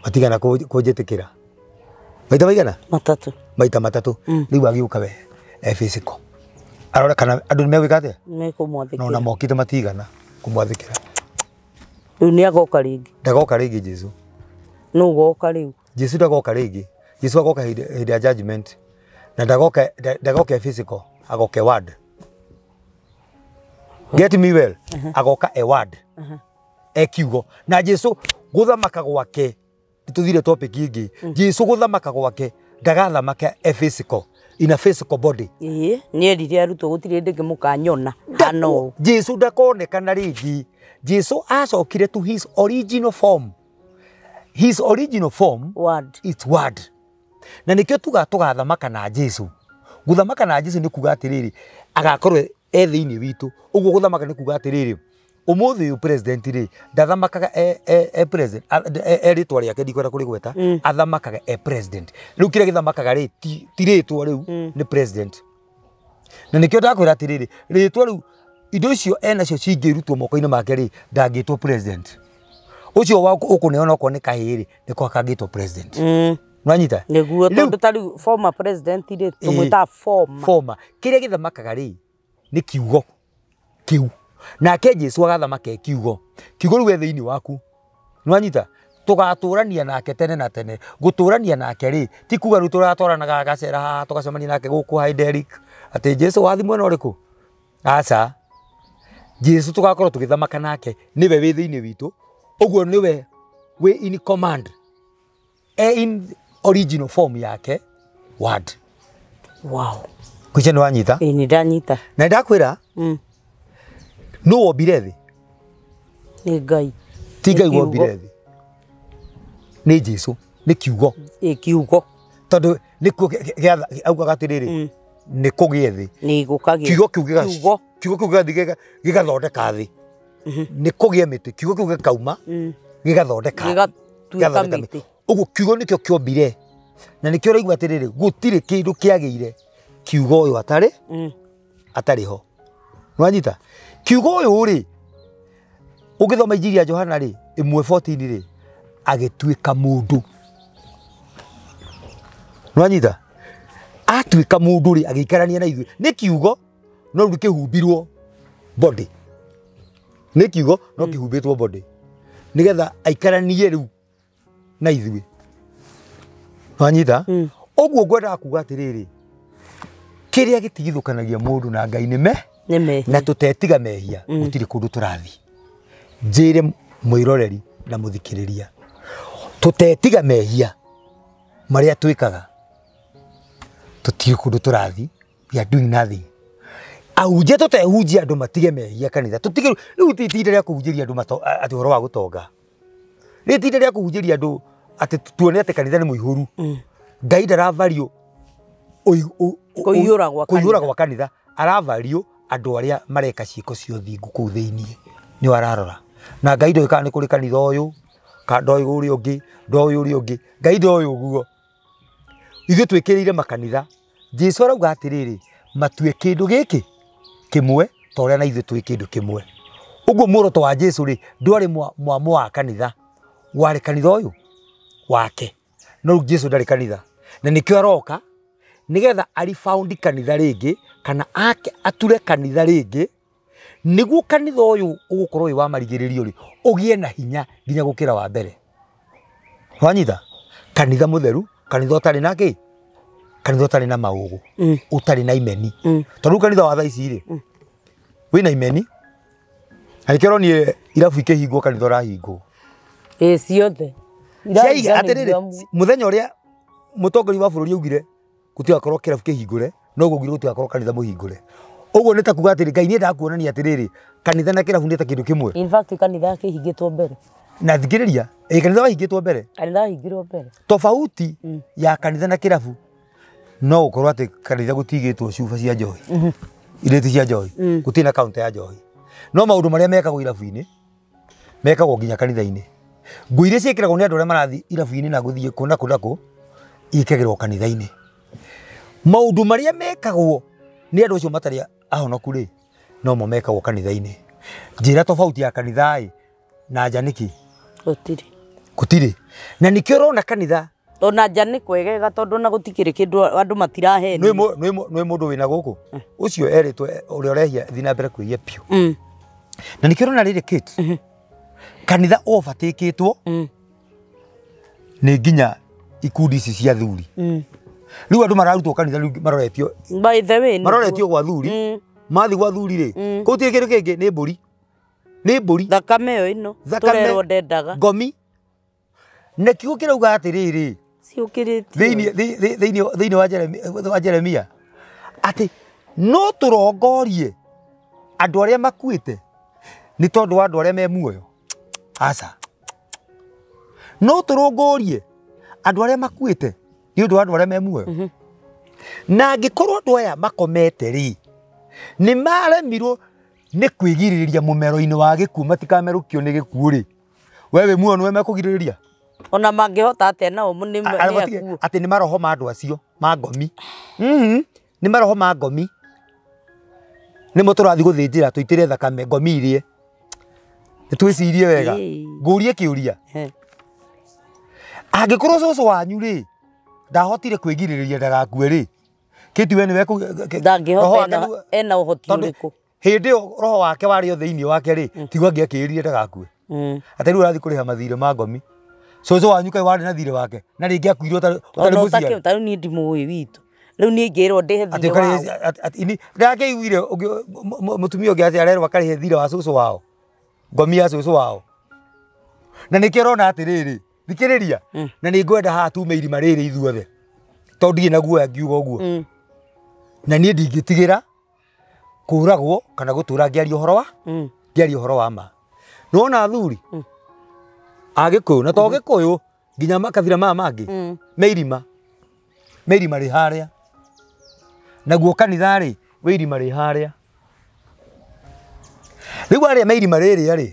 matigana kũnjĩtĩkĩra. Maita maigana? Matatũ. Maita matatũ. Rĩu agĩũka we e physical. Arore kana andũ nĩmegwĩka atĩa? Nĩmekũmwathĩkĩra. No na mokĩte matigana kũmwathĩkĩra. Rĩu nĩ agoka rĩngĩ. Ndagoka rĩngĩ Jesu. Nũ ũgoka rĩu? Jesu ndagoka rĩngĩ. Jesu agoka hĩndĩ ya judgment. Na ndagoke ndagoke physical, agoke word. Get me well. Agoka a word. E kiugo. Na Jesu guthamaka gwake nituthire topic ingi. Jesu guthamaka gwake ndagathamaka e physical, in a physical body. Ĩĩ, nĩerire arutwo gũtirĩ hĩndĩ ĩngĩ mũkanyona hano. Jesu ndakonekana rĩngĩ. Jesu acokire to his original form. His original form word. It's word. Na nikio tuga tugathamaka na Jesu. Guthamaka na Jesu ni kuga atiriri agakorwo e thiini witu. Uguo guthamaka ni kuga atiriri umuthi uyu president ri ndathamakaga e president e ritwa riake ndikwenda kurigweta, athamakaga e president. Riu kiria githamakaga ri ti ritwa riu ni president. Na nikio ndakwira atiriri ritwa riu indo icio enacio cingirutwo moko-inĩ make ri ndangĩtwo president. Ucio wa ukuneona okorwo ni kahĩ ri niko akangĩtwo president. Nwanyita? Nĩguo tondũ ta rĩu former president rĩ tũmwĩtaga former. Former. Kĩrĩa gĩthamakaga rĩ nĩ kiugo kiu. Nake Jesu agathamaka kiugo. Kiugo rĩu thĩinĩ waku. Nwanyita? Tũgatũrania nake tene na tene. Gũtũrania nake rĩ ti kuga rĩu tũratwaranaga gacera haha tũgacemania nake gũkũ hi Derrick atĩ Jesu wathi mwena ũrĩkũ? Aca. Jesu tũgakorwo tũgĩthamaka nake nĩwe wĩ thĩinĩ witũ. Ũguo nĩwe wĩ in command. E in original form yake word. Wow. Kuche ni wanyita? Ĩĩ nĩ ndanyita. Na ndakwĩra nũ wombire thĩ? Nĩ Ngai. Ti Ngai wombire thĩ. Nĩ Jesu, nĩ kiugo. Ĩ kiugo. Tondũ nĩkuo augaga atĩrĩrĩ nĩ kũgĩe thĩ. Nĩ gũkagĩa. Kiugo kĩu kiugo kĩu gĩgathiĩ gĩgathondeka thĩ. Nĩ kũgĩe mĩtĩ, kiugo kĩu gĩkauma gĩgathondeka. Gĩgatuĩka mĩtĩ. Ũguo kiugo nĩkĩo kĩombire. Na nĩkĩo ũraigua atĩrĩrĩ gũtirĩ kĩndũ kĩagĩire kiugo ũyũ atarĩ atarĩ ho. Nwanyita? Kiugo ũyũ rĩ ũngĩthoma Injiri ya Johana rĩ 1:14 rĩ agĩtuĩka mũndũ. Nwanyita? Atuĩka mũndũ rĩ agĩikarania na ithuĩ. Nĩ kiugo no rĩu kĩhumbirwo body. Nĩ kiugo no kĩhumbĩtwo body. Nĩgetha aikaranie rĩu na ithuĩ. Nwanyita? Ũguo ngwendaga kuga atĩrĩrĩ kĩrĩa gĩtigithũkanagia mũndũ na Ngai nĩ me na tũtetiga mehia gũtirĩ kũndũ tũrathiĩ. Njĩre mwĩroreri na mũthikĩrĩria tũtetiga mehia marĩa twĩkaga tũtirĩ kũndũ tũrathiĩ. We are doing nothing. Ahunjia tũtehunjia andũ matige mehia kanitha tũtige rĩu ti itinda rĩa kũhunjĩria andũ atĩ ũhoro wa gũtonga, rĩ itinda rĩa kũhunjĩria andũ atĩ tuone atĩ kanitha nĩ mũihũru. Ngai ndaravario kũiyũra gwa kanitha, aravario andũ arĩa mareka ciĩko cia ũthingu kũu thĩinĩ nĩo ararora. Na Ngai ndoĩ kana nĩ kũrĩ kanitha ũyũ kana ndoĩ ũrĩa ũngĩ, ndoĩ ũrĩa ũngĩ, Ngai ndoĩ ũguo. Ithuĩ twĩkĩrĩire makanitha. Jesu arauga atĩrĩrĩ matue kĩndũ gĩkĩ kĩmwe ta ũrĩa na ithuĩ twĩ kĩndũ kĩmwe. Ũguo muoroto wa Jesu rĩ ndwarĩ mwamo wa kanitha, warĩ kanitha ũyũ wake. No rĩu Jesu ndarĩ kanitha na nĩkĩo aroka nĩgetha arifound kanitha rĩngĩ kana ake ature kanitha rĩngĩ nĩguo kanitha ũyũ ũgũkorwo wĩ wa marigĩrĩrio rĩ ũgĩe na hinya nginya gũkĩra wa mbere. Wanyita? Kanitha mũtheru, kanitha ũtarĩ na kĩ? Kanitha ũtarĩ na maũgũ, ũtarĩ na imeni. Tondũ kanitha wa thaa ici rĩ wĩna imeni. Na nĩkĩo ũronire irabu ikĩhingwo kanitha ũrahingwo. Ĩ ciothe. Atĩrĩrĩ mũthenya ũrĩa mũtongoria wa bũrũri augire gũtigakorwo kĩrabu kĩhingũre noguo augire gũtigakorwo kanitha mũhingũre. Ũguo nĩ ta kuga atĩrĩ Ngai nĩendaga kuonania atĩrĩrĩ kanitha na kĩrabu nĩ ta kĩndũ kĩmwe. In fact kanitha kĩhingĩtwo mbere. Na thikĩrĩria ĩ kanitha wahingĩtwo mbere. Kanitha wahingirwo mbere. Tofauti ya kanitha na kĩrabu no gũkorwo atĩ kanitha gũtigĩtwo cuba cia njohi, irĩti cia njohi, gũtirĩ na kaunta ya njohi. No maũndũ marĩa mekagwo irabu-inĩ mekagwo nginya kanitha-inĩ. Nguo iria ciĩkĩragwo nĩ andũ arĩa marathiĩ irabu-inĩ na gũthiĩ kũ na kũ na kũ ikagĩrwo kanitha-inĩ. Maũndũ marĩa mekagwo nĩ andũ acio matarĩ ahonoku rĩ nomo mekagwo kanitha-inĩ. Njĩra tofauti ya kanitha ĩ na nja nĩkĩ? Gũtirĩ. Gũtirĩ. Na nĩkĩo ũrona kanitha ona nja nĩ kwegega tondũ ona gũtikĩrĩ kĩndũ andũ matiraheni. Nĩ mũndũ wĩna gũkũ ũcio erĩtwo ũrĩa ũrehia thiĩ na mbere kwĩhia biũ. Na nĩkĩo ũrona rĩrĩ Kate, kanitha overtakeĩtwo nĩ nginya ikundi ici cia athuri. Rĩu andũ mararutwo kanitha rĩu maroretio. By the way, maroretio gwa thuri. Mathi gwa thuri rĩ, kũu tirĩ kĩndũ kĩngĩ nĩ mbũri. Nĩ mbũri. Thakame ĩyo ĩno tũrerwo ndendaga. Ngomi. Na kiugo kĩrauga atĩrĩrĩ. Ciũkĩrĩtio. Thĩinĩ wa Jeremia atĩ no tũrongorie andũ arĩa makuĩte nĩ tondũ wa andũ arĩa me muoyo. Aca. No tũrongorie andũ arĩa makuĩte nĩ ũndũ wa andũ arĩa me muoyo. Na angĩkorwo andũ aya makomete rĩ, nĩ maremirwo nĩ kwĩgirĩrĩria mũmero-inĩ wa gĩkuũ matikamerũkio nĩ gĩkuũ rĩ, we wĩ muoyo nĩwe mekũgirĩrĩria. Ona mangĩhota atĩa nao nĩ akuũ. Atĩ nĩ maroho ma andũ acio ma ngomi. Nĩ maroho ma ngomi. Nĩmo tũrathiĩ gũthĩnjĩra tũitĩre thakame ngomi irie. Nĩ twĩcirie wega. Ngũrie kĩũria. Angĩkorwo cũcũ wanyu rĩ ndahotire kwĩgirĩrĩria ndagakue rĩ, kĩti we nĩwe ndangĩhota ena ũhoti ũrĩkũ? Hĩndĩ ĩyo roho wake warĩ o thĩinĩ wake rĩ, tiguo angĩakĩrire ndagakue. Atĩ rĩu ũrathiĩ kũrĩha mathirĩ ma ngomi. Cũcũ wanyu kaĩ warĩ na thirĩ wake na rĩngĩ akuire ũtarĩ mũciari. Ta rĩu niĩ ndimũĩ witũ. Rĩu niĩ ngĩrwo ndĩhe thirĩ wao. Ndakĩiguire mũtumia ũngĩ atĩ arerwo akarĩhe thirĩ wa cũcũ wao. Ngomi ya cũcũ wao. Na nĩkĩo ũrona atĩrĩrĩ, thikĩrĩria, na nĩ ngwenda haha tume irima rĩrĩ ithuothe. Tondũ ndirĩ na guoya ngiuga ũguo. Na niĩ ndingĩtigĩra kũragwo kana gũtũra ngĩaria ũhoro wa ngĩaria ũhoro wa ma. Nĩwona athuri a Gĩkũyũ na to Gĩkũyũ nginya makabira maya mangĩ me irima. Me irima rĩ harĩa. Naguo kanitha rĩ wĩ irima rĩ harĩa. Rĩu arĩa me irima rĩrĩa rĩ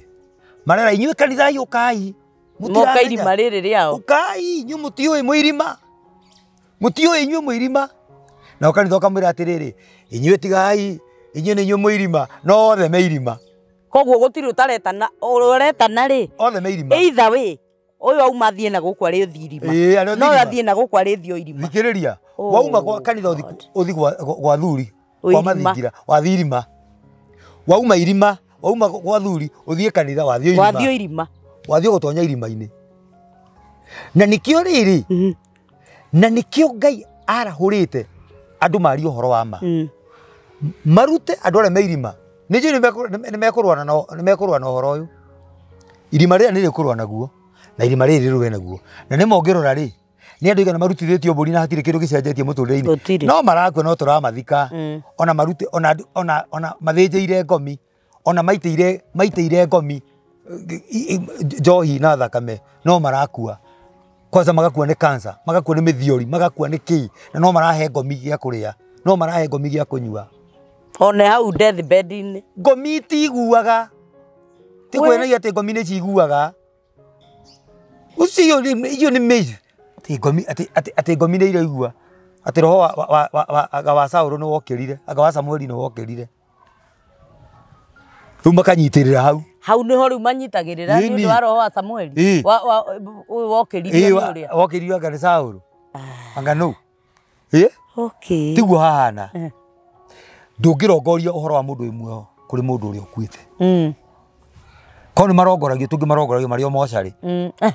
marera inyuĩ kanitha ũkai. Moka irima rĩrĩ rĩao. Ũkai inyuĩ mũtiũĩ mwĩ irima. Mũtiũĩ inyuĩ mwĩ irima. Na kanitha ũkamwĩra atĩrĩrĩ, inyuĩ tigai, inyuĩ nĩ inyuĩ mwĩ irima, no othe me irima. Koguo gũtirĩ ũtaretana, ũretana rĩ. Othe me irima. Either way, ũyũ auma athiĩ na gũkũ arĩ ũthiĩ irima. No ũyũ athiĩ na gũkũ arĩ ũthiĩ irima. Thikĩrĩria, wauma kwa kanitha ũthiĩ gwa thuri, kwa mathingira, wathiĩ irima. Wauma irima, wauma gwa thuri, ũthiĩ kanitha wathiĩ irima. Wathiĩ irima. Wathiĩ gũtonya irima-inĩ. Na nĩkĩo rĩrĩ, na nĩkĩo Ngai arahũrĩte andũ marie ũhoro wa ma. Marute andũ arĩa me irima. Nĩ njũĩ nĩ mekũrũa na ũhoro ũyũ. Irima rĩrĩa nĩ rĩkũrũa naguo, na irima rĩrĩ rĩrũe naguo. Na nĩ mongĩrora rĩ, nĩ andũ aigana marutithĩtio mbũri na hatirĩ kĩndũ gĩcenjetie mũtũrĩre-inĩ. No marakua no tũramathika. Ona marute ona mathĩnjĩire ngomi, ona maitĩire ngomi njohi na thakame, no marakua. Kwanza magakua nĩ cancer, magakua nĩ mĩthiori, magakua nĩ kĩĩ, na no marahe ngomi gĩa kũrĩa, no marahe ngomi gĩa kũnyua. One hau deathbed-inĩ. Ngomi itiguaga. Ti kwĩnagia atĩ ngomi nĩ ciguaga. Ũcio icio nĩ mĩi. Atĩ ngomi atĩ ngomi nĩ iraigua. Atĩ roho wa Saũlũ nĩ wokĩrire, anga wa Samueli nĩ wokĩrire. Rĩu makanyitĩrĩra hau. Hau nĩho rĩu manyitagĩrĩra nĩ ũndũ wa roho wa Samueli. Wa wokĩririo nĩ ũrĩa. Wokĩririo anga nĩ Saũlũ. Anga nũ? Ĩ? Okay. Tiguo hahana. Ndũngĩrongoria ũhoro wa mũndũ wĩ muoyo kũrĩ mũndũ ũrĩa ũkuĩte. Korwo nĩ marongoragio tũngĩ marongoragio marĩ o mocarĩ.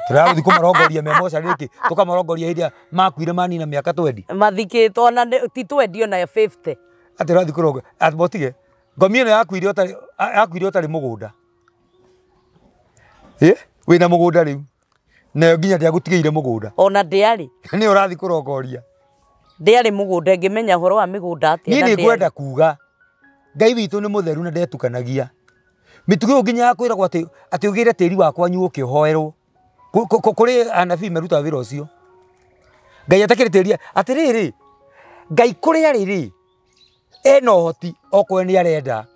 Tũragũthiĩ kũmarongoria me mocarĩ nĩkĩ? Tũkamarongoria hĩndĩ ĩrĩa makuire manina mĩaka 20. Mathikĩtwo ona ti 20 ona 50. Atĩ ũrathiĩ kũrongoria. Atĩ motige. Ngomi ĩno yakuire ũtarĩ mũgũnda. Ĩ? Wĩna mũgũnda rĩu. Nayo nginya ndĩagũtigĩire mũgũnda. Ona ndĩarĩ. Nĩ ũrathiĩ kũrongoria. Ndĩarĩ mũgũnda ngĩmenya ũhoro wa mĩgũnda atĩa. Niĩ nĩ ngwenda kuga Ngai witũ nĩ mũtheru na ndetukanagia. Mĩtugo ĩyo nginya ya kwĩragwo atĩ ũgĩre tĩri wa kwanyu ũkĩhoerwo. Kũrĩ anabii merutaga wĩra ũcio. Ngai atakĩrĩ tĩri atĩrĩrĩ, Ngai kũrĩa rĩ ena ũhoti okorwo nĩ arenda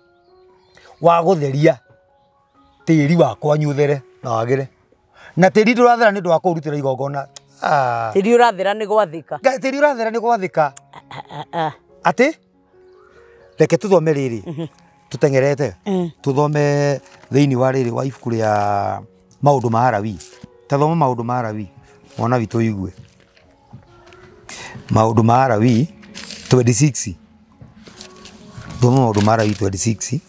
wa gũtheria tĩri wa kwanyu ũthere na wagĩre. Na tĩri ndũrathera nĩ ũndũ wa kũũrutĩra igongona. Tĩri ũrathera nĩ gwathĩka. Tĩri ũrathera nĩ gwathĩka. Atĩ reke tũthome rĩrĩ tũteng'erete tũthome thĩinĩ wa rĩrĩ wa ibuku rĩa maũndũ ma Alawii. Tathoma maũndũ ma Alawii mwana witũ ũigue. Maũndũ ma Alawii 26. Thoma maũndũ ma Alawii 26.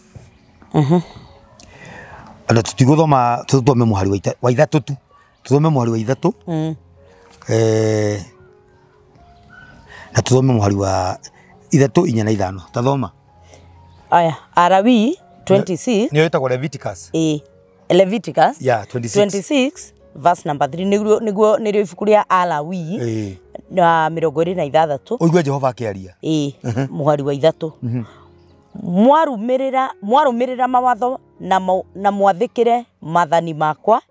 Ona tũtigũthoma tũthome mũhari wa ithatũ tu. Tũthome mũhari wa ithatũ. Na tuthome mũhari wa 3, 4 na 5. Tathoma. Aya, Alawii 26. Nĩyo ĩtagwo Leviticus. Leviticus. Yeah, 26. 26 verse number 3 nĩguo nĩrĩo ibuku rĩa Alawii na 26. Ũigue Jehova akĩaria. Mũhari wa 3. Mwarũmĩrĩra mawatho na mwathĩkĩre maathani makwa,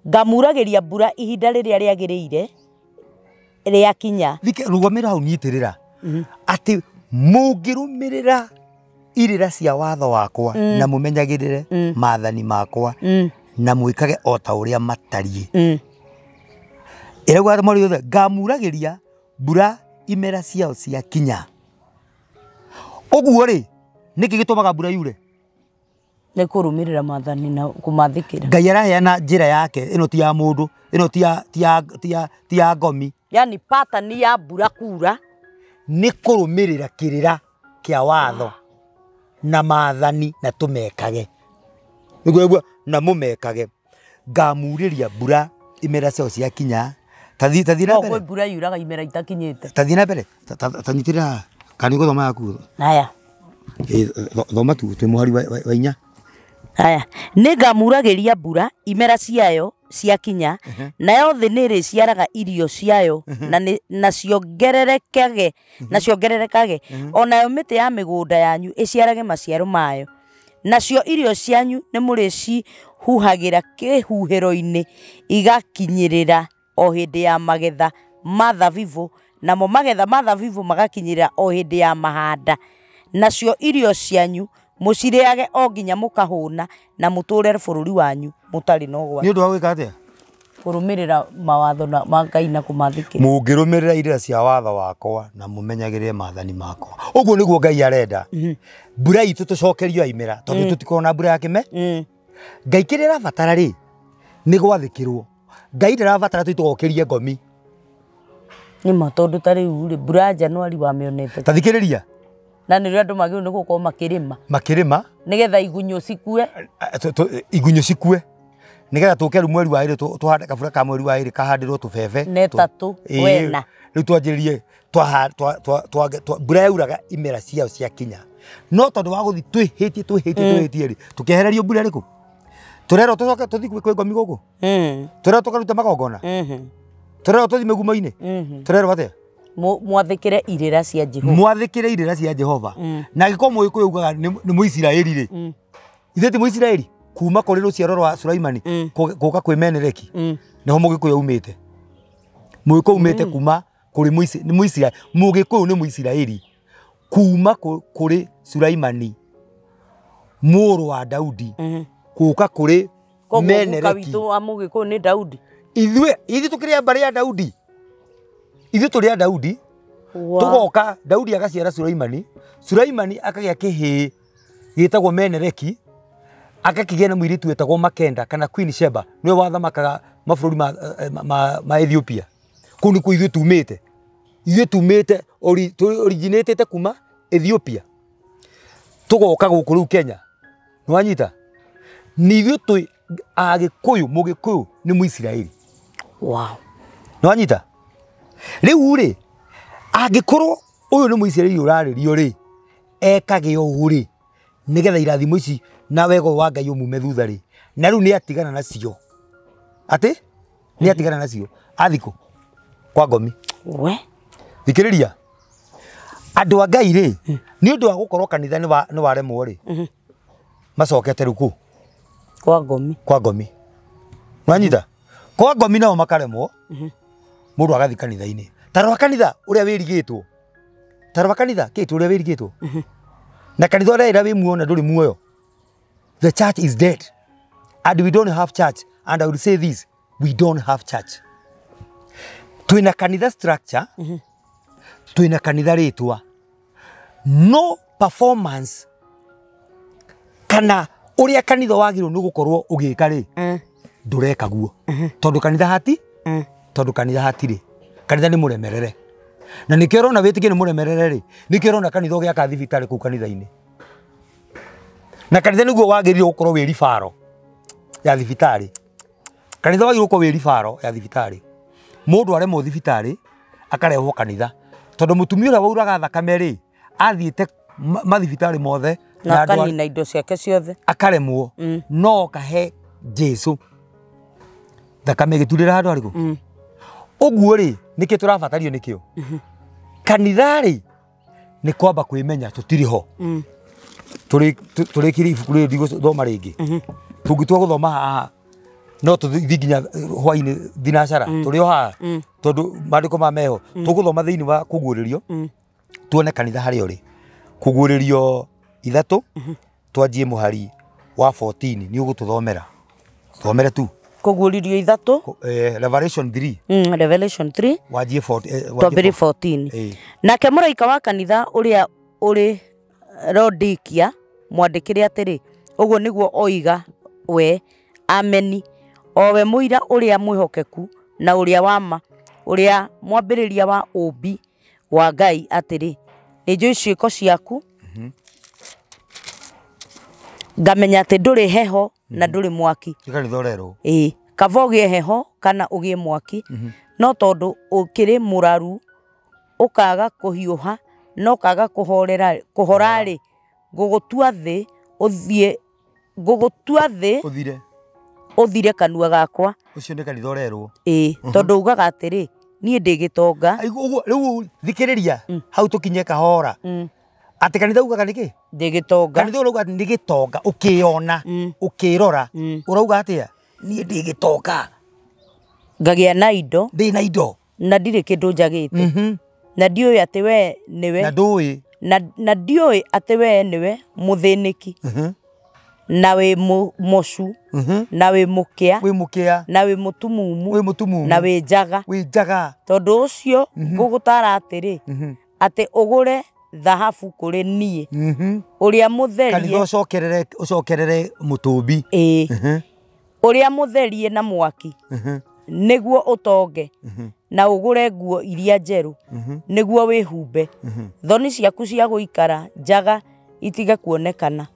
ngamuragĩria mbura ihinda rĩrĩa rĩagĩrĩire rĩakinya. Rũgamĩra hau nyitĩrĩra atĩ mũngĩrũmĩrĩra irĩra cia watho wakwa na mũmenyagĩrĩre maathani makwa na mwĩkage o ta ũrĩa matariĩ. Ĩrauga atĩ mweri yothe ngamuragĩria mbura imera ciao ciakinya. Ũguo rĩ, nĩkĩ gĩtũmaga mbura yure? Nĩ kũrũmĩrĩra maathani na kũmathĩkĩra. Ngai araheana njĩra yake, ĩno ti ya mũndũ, ĩno ti ya ngomi. Yani pattern ya mbura kura nĩ kũrũmĩrĩra kĩrĩra kĩa watho na maathani na tũmekage. Nĩguo na mũmekage. Ngamurĩria mbura imera ciao ciakinya. Tathi na mbere. Kwĩ mbura yuraga imera itakinyĩte. Tathi na mbere. Tanyitĩrĩra kana nĩũgũthoma yaku. Haya. Thoma tu twĩ mũhari wa 4. Haya, nĩngamuragĩria mbura imera ciayo ciakinya, nayo thĩ nĩrĩciaraga irio ciayo na ciongererekage, o nayo mĩtĩ ya mĩgũnda yanyu ĩciarage maciaro mayo. Nacio irio cianyu nĩmũrĩcihuhagĩra kĩhuhĩro-inĩ igakinyĩrĩra o hĩndĩ ya magetha ma thabibũ, namo magetha ma thabibũ magakinyĩrĩra o hĩndĩ ya mahanda. Nacio irio cianyu mũcirĩage o nginya mũkahũna na mũtũre bũrũri wanyu mũtarĩ na ũgwati. Nĩ ũndũ wa gwĩka atĩa? Kũrũmĩrĩra mawatho ma Ngai na kũmathĩkĩra. Mũngĩrũmĩrĩra irĩra cia watho wakwa na mũmenyagĩrĩre maathani makwa. Ũguo nĩguo Ngai arenda. Mbura itũ tũcokerio imera tondũ tũtikoragwo na mbura ya kĩme. Ngai kĩrĩa arabatara rĩ nĩ gwathĩkĩrwo. Ngai ndarabatara tũgokĩrie ngomi. Nĩ ma tondũ ta rĩu rĩ mbura ya Januari wamĩonete. Ta thikĩrĩria. Na nĩrĩo andũ magĩrĩirwo nĩ gũkorwo makĩrĩma. Makĩrĩma nĩgetha igunyũ cikue. Igunyũ cikue. Nĩgetha tũke rĩu mweri wa 2 tũhande kabura ka mweri wa 2 kahandĩrwo tũbebe. Na 3 wena. Rĩu twanjĩrĩrie mbura yauraga imera ciao ciakinya. No tondũ wa gũthiĩ twĩhĩtie rĩ tũkĩehererio mbura ĩrĩkũ? Tũrerwo tũcoke tũthiĩ kwĩ ngomi gũkũ? Tũrerwo tũkarute magongona? Tũrerwo tũthiĩ mĩgumo-inĩ? Tũrerwo atĩa? Mwathĩkĩre irĩra cia Jehova. Mwathĩkĩre irĩra cia Jehova. Na angĩkorwo Mũgĩkũyũ ugaga nĩ Mũisiraeli rĩ, ithuĩ ti Mũisiraeli? Kuma kũrĩ rũciaro rwa Sulaimani gũka kwĩ Menereki nĩho Mũgĩkũyũ aumĩte. Mũgĩkũyũ aumĩte kuma kũrĩ Mũisiraeli. Mũgĩkũyũ nĩ Mũisiraeli kuma kũrĩ Sulaimani mũrũ wa Daudi gũka kũrĩ Menereki. Koguo guka witũ wa Mũgĩkũyũ nĩ Daudi. Ithuĩ tũkĩrĩ a mbarĩ ya Daudi. Ithuĩ tũrĩ a Daudi. Tũgoka Daudi agaciara Sulaimani, Sulaimani akagĩa kĩhĩĩ gĩtagwo Menereki, akakĩgĩa na mũirĩtu wetagwo Makenda kana Queen Sheba, nĩwe wathamakaga mabũrũri ma Ethiopia. Kũu nĩkuo ithuĩ tumĩte. Ithuĩ tumĩte originatĩte kuma Ethiopia. Tũgoka gũkũ rĩu Kenya. Nĩwanyita? Nĩ ithuĩ twĩ Agĩkũyũ, Mũgĩkũyũ nĩ Mũisiraeli. Wow. Nĩwanyita? Rĩu rĩ, angĩkorwo ũyũ nĩ Mũisiraeli ũrarĩrio rĩ, ekage ũũ rĩ, nĩgetha irathimo ici na wega wa Ngai ũmume thutha rĩ, na rĩu nĩ atigana nacio. Atĩ? Nĩ atigana nacio. Athikũ kwa ngomi. We? Thikĩrĩria. Andũ a Ngai rĩ, nĩ ũndũ wa gũkorwo kanitha nĩ waremwo rĩ, macokete rĩu kũ? Kwa ngomi. Kwa ngomi. Nwanyita? Kwa ngomi nao makaremwo, mũndũ agathiĩ kanitha-inĩ. Ta rora kanitha ũrĩa wĩrigĩtwo. Ta rora kanitha kĩtũ ũrĩa wĩrigĩtwo. Na kanitha ũrĩa ĩra wĩ muoyo na ndũrĩ muoyo. The church is dead. And we don't have church. And I will say this, we don't have church. Twĩna kanitha structure, twĩna kanitha rĩtwa. No performance kana ũrĩa kanitha wagĩrĩirwo nĩ gũkorwo ũgĩka rĩ, ndũreka guo. Tondũ kanitha hati, tondũ kanitha hatirĩ. Kanitha nĩ mũremerere. Na nĩkĩo ũrona wĩtĩkio nĩ mũremerere rĩ, nĩkĩo ũrona kanitha ũgĩaka thibitarĩ kũu kanitha-inĩ. Na kanitha nĩguo wagĩrĩirwo gũkorwo wĩ ribaro ya thibitarĩ. Kanitha wagĩrĩirwo gũkorwo wĩ ribaro ya thibitarĩ. Mũndũ aremwo thibitarĩ, Akarehwo kanitha. Tondũ mũtumia ũrĩa wauraga thakame rĩ, athiĩte mathibitarĩ mothe na akanina indo ciake ciothe. Akaremwo. No kahe Jesu thakame ĩgĩturĩra handũ harĩkũ. Ũguo rĩ, nĩkĩ tũrabatario nĩkĩo? Kanitha rĩ, nĩ kwamba kwĩmenya tũtirĩ ho. Tũrĩkirie ibuku rĩrĩ ndigũthoma rĩngĩ. Tũngĩtua gũthoma haha no tũthiĩ nginya hwainĩ thinacara tũrĩ o haha tondũ maandĩko ma meho tũgũthoma thĩinĩ wa kũguũrĩrio tuone kanitha harĩa ũrĩ. Kũguũrĩrio 3 twanjie mũhari wa 14 nĩ ũgũtũthomera. Thomere tu. Kũguũrĩrio 3 Revelation 3. Revelation 3 wanjie 14 twambĩrĩrie 14. Nake mũraika wa kanitha ũrĩa ũrĩ Laodikia mwandĩkĩre atĩrĩ, ũguo nĩguo oiga we Ameni, o we mũira ũrĩa mwĩhokeku na ũrĩa wa ma, ũrĩa mwambĩrĩria wa ũũmbi wa Ngai atĩrĩ, nĩnjũĩ ciĩko ciaku, ngamenya atĩ ndũrĩ heho na ndũrĩ mwaki. Ĩĩ, kaba ũgĩe heho kana ũgĩe mwaki, no tondũ ũkĩrĩ mũraru ũkaga kũhiũha na ũkaga kũhora-rĩ, ngũgũtua thĩ ũthiĩ, ngũgũtua thĩ ũthire kanua gakwa. Ũcio nĩ kanitha ũrerwo. Ĩĩ, tondũ ugaga atĩrĩ, niĩ ndĩ gĩtonga. Rĩu thikĩrĩria hau tũkinye kahora. Atĩ kanitha ugaga nĩkĩ? Ndĩ gĩtonga. Kanitha ũrauga nĩ gĩtonga, ũkĩona, ũkĩrora, ũrauga atĩa? Niĩ ndĩ gĩtonga. Ngagĩa na indo. Ndĩ na indo. Na ndirĩ kĩndũ njagĩte. Na ndiũĩ atĩ we nĩwe. Na ndũĩ. Na ndiũĩ atĩ we nĩwe mũthĩnĩki. Na wĩ mũmocu. Na wĩ mũkĩa. Wĩ mũkĩa. Na wĩ mũtumumu. Wĩ mũtumumu. Na wĩ njaga. Wĩ njaga. Tondũ ũcio ngũgũtara atĩrĩ, atĩ ũgũre thahabu kũrĩ niĩ. Ũrĩa mũtherie. Kanitha ũcokerere mũtũmbi. Ĩĩ. Ũrĩa mũtherie na mwaki. Nĩguo ũtonge. Na ũgũre nguo iria njerũ. Nĩguo wĩhumbe. Thoni ciaku cia gũikara njaga itige kuonekana.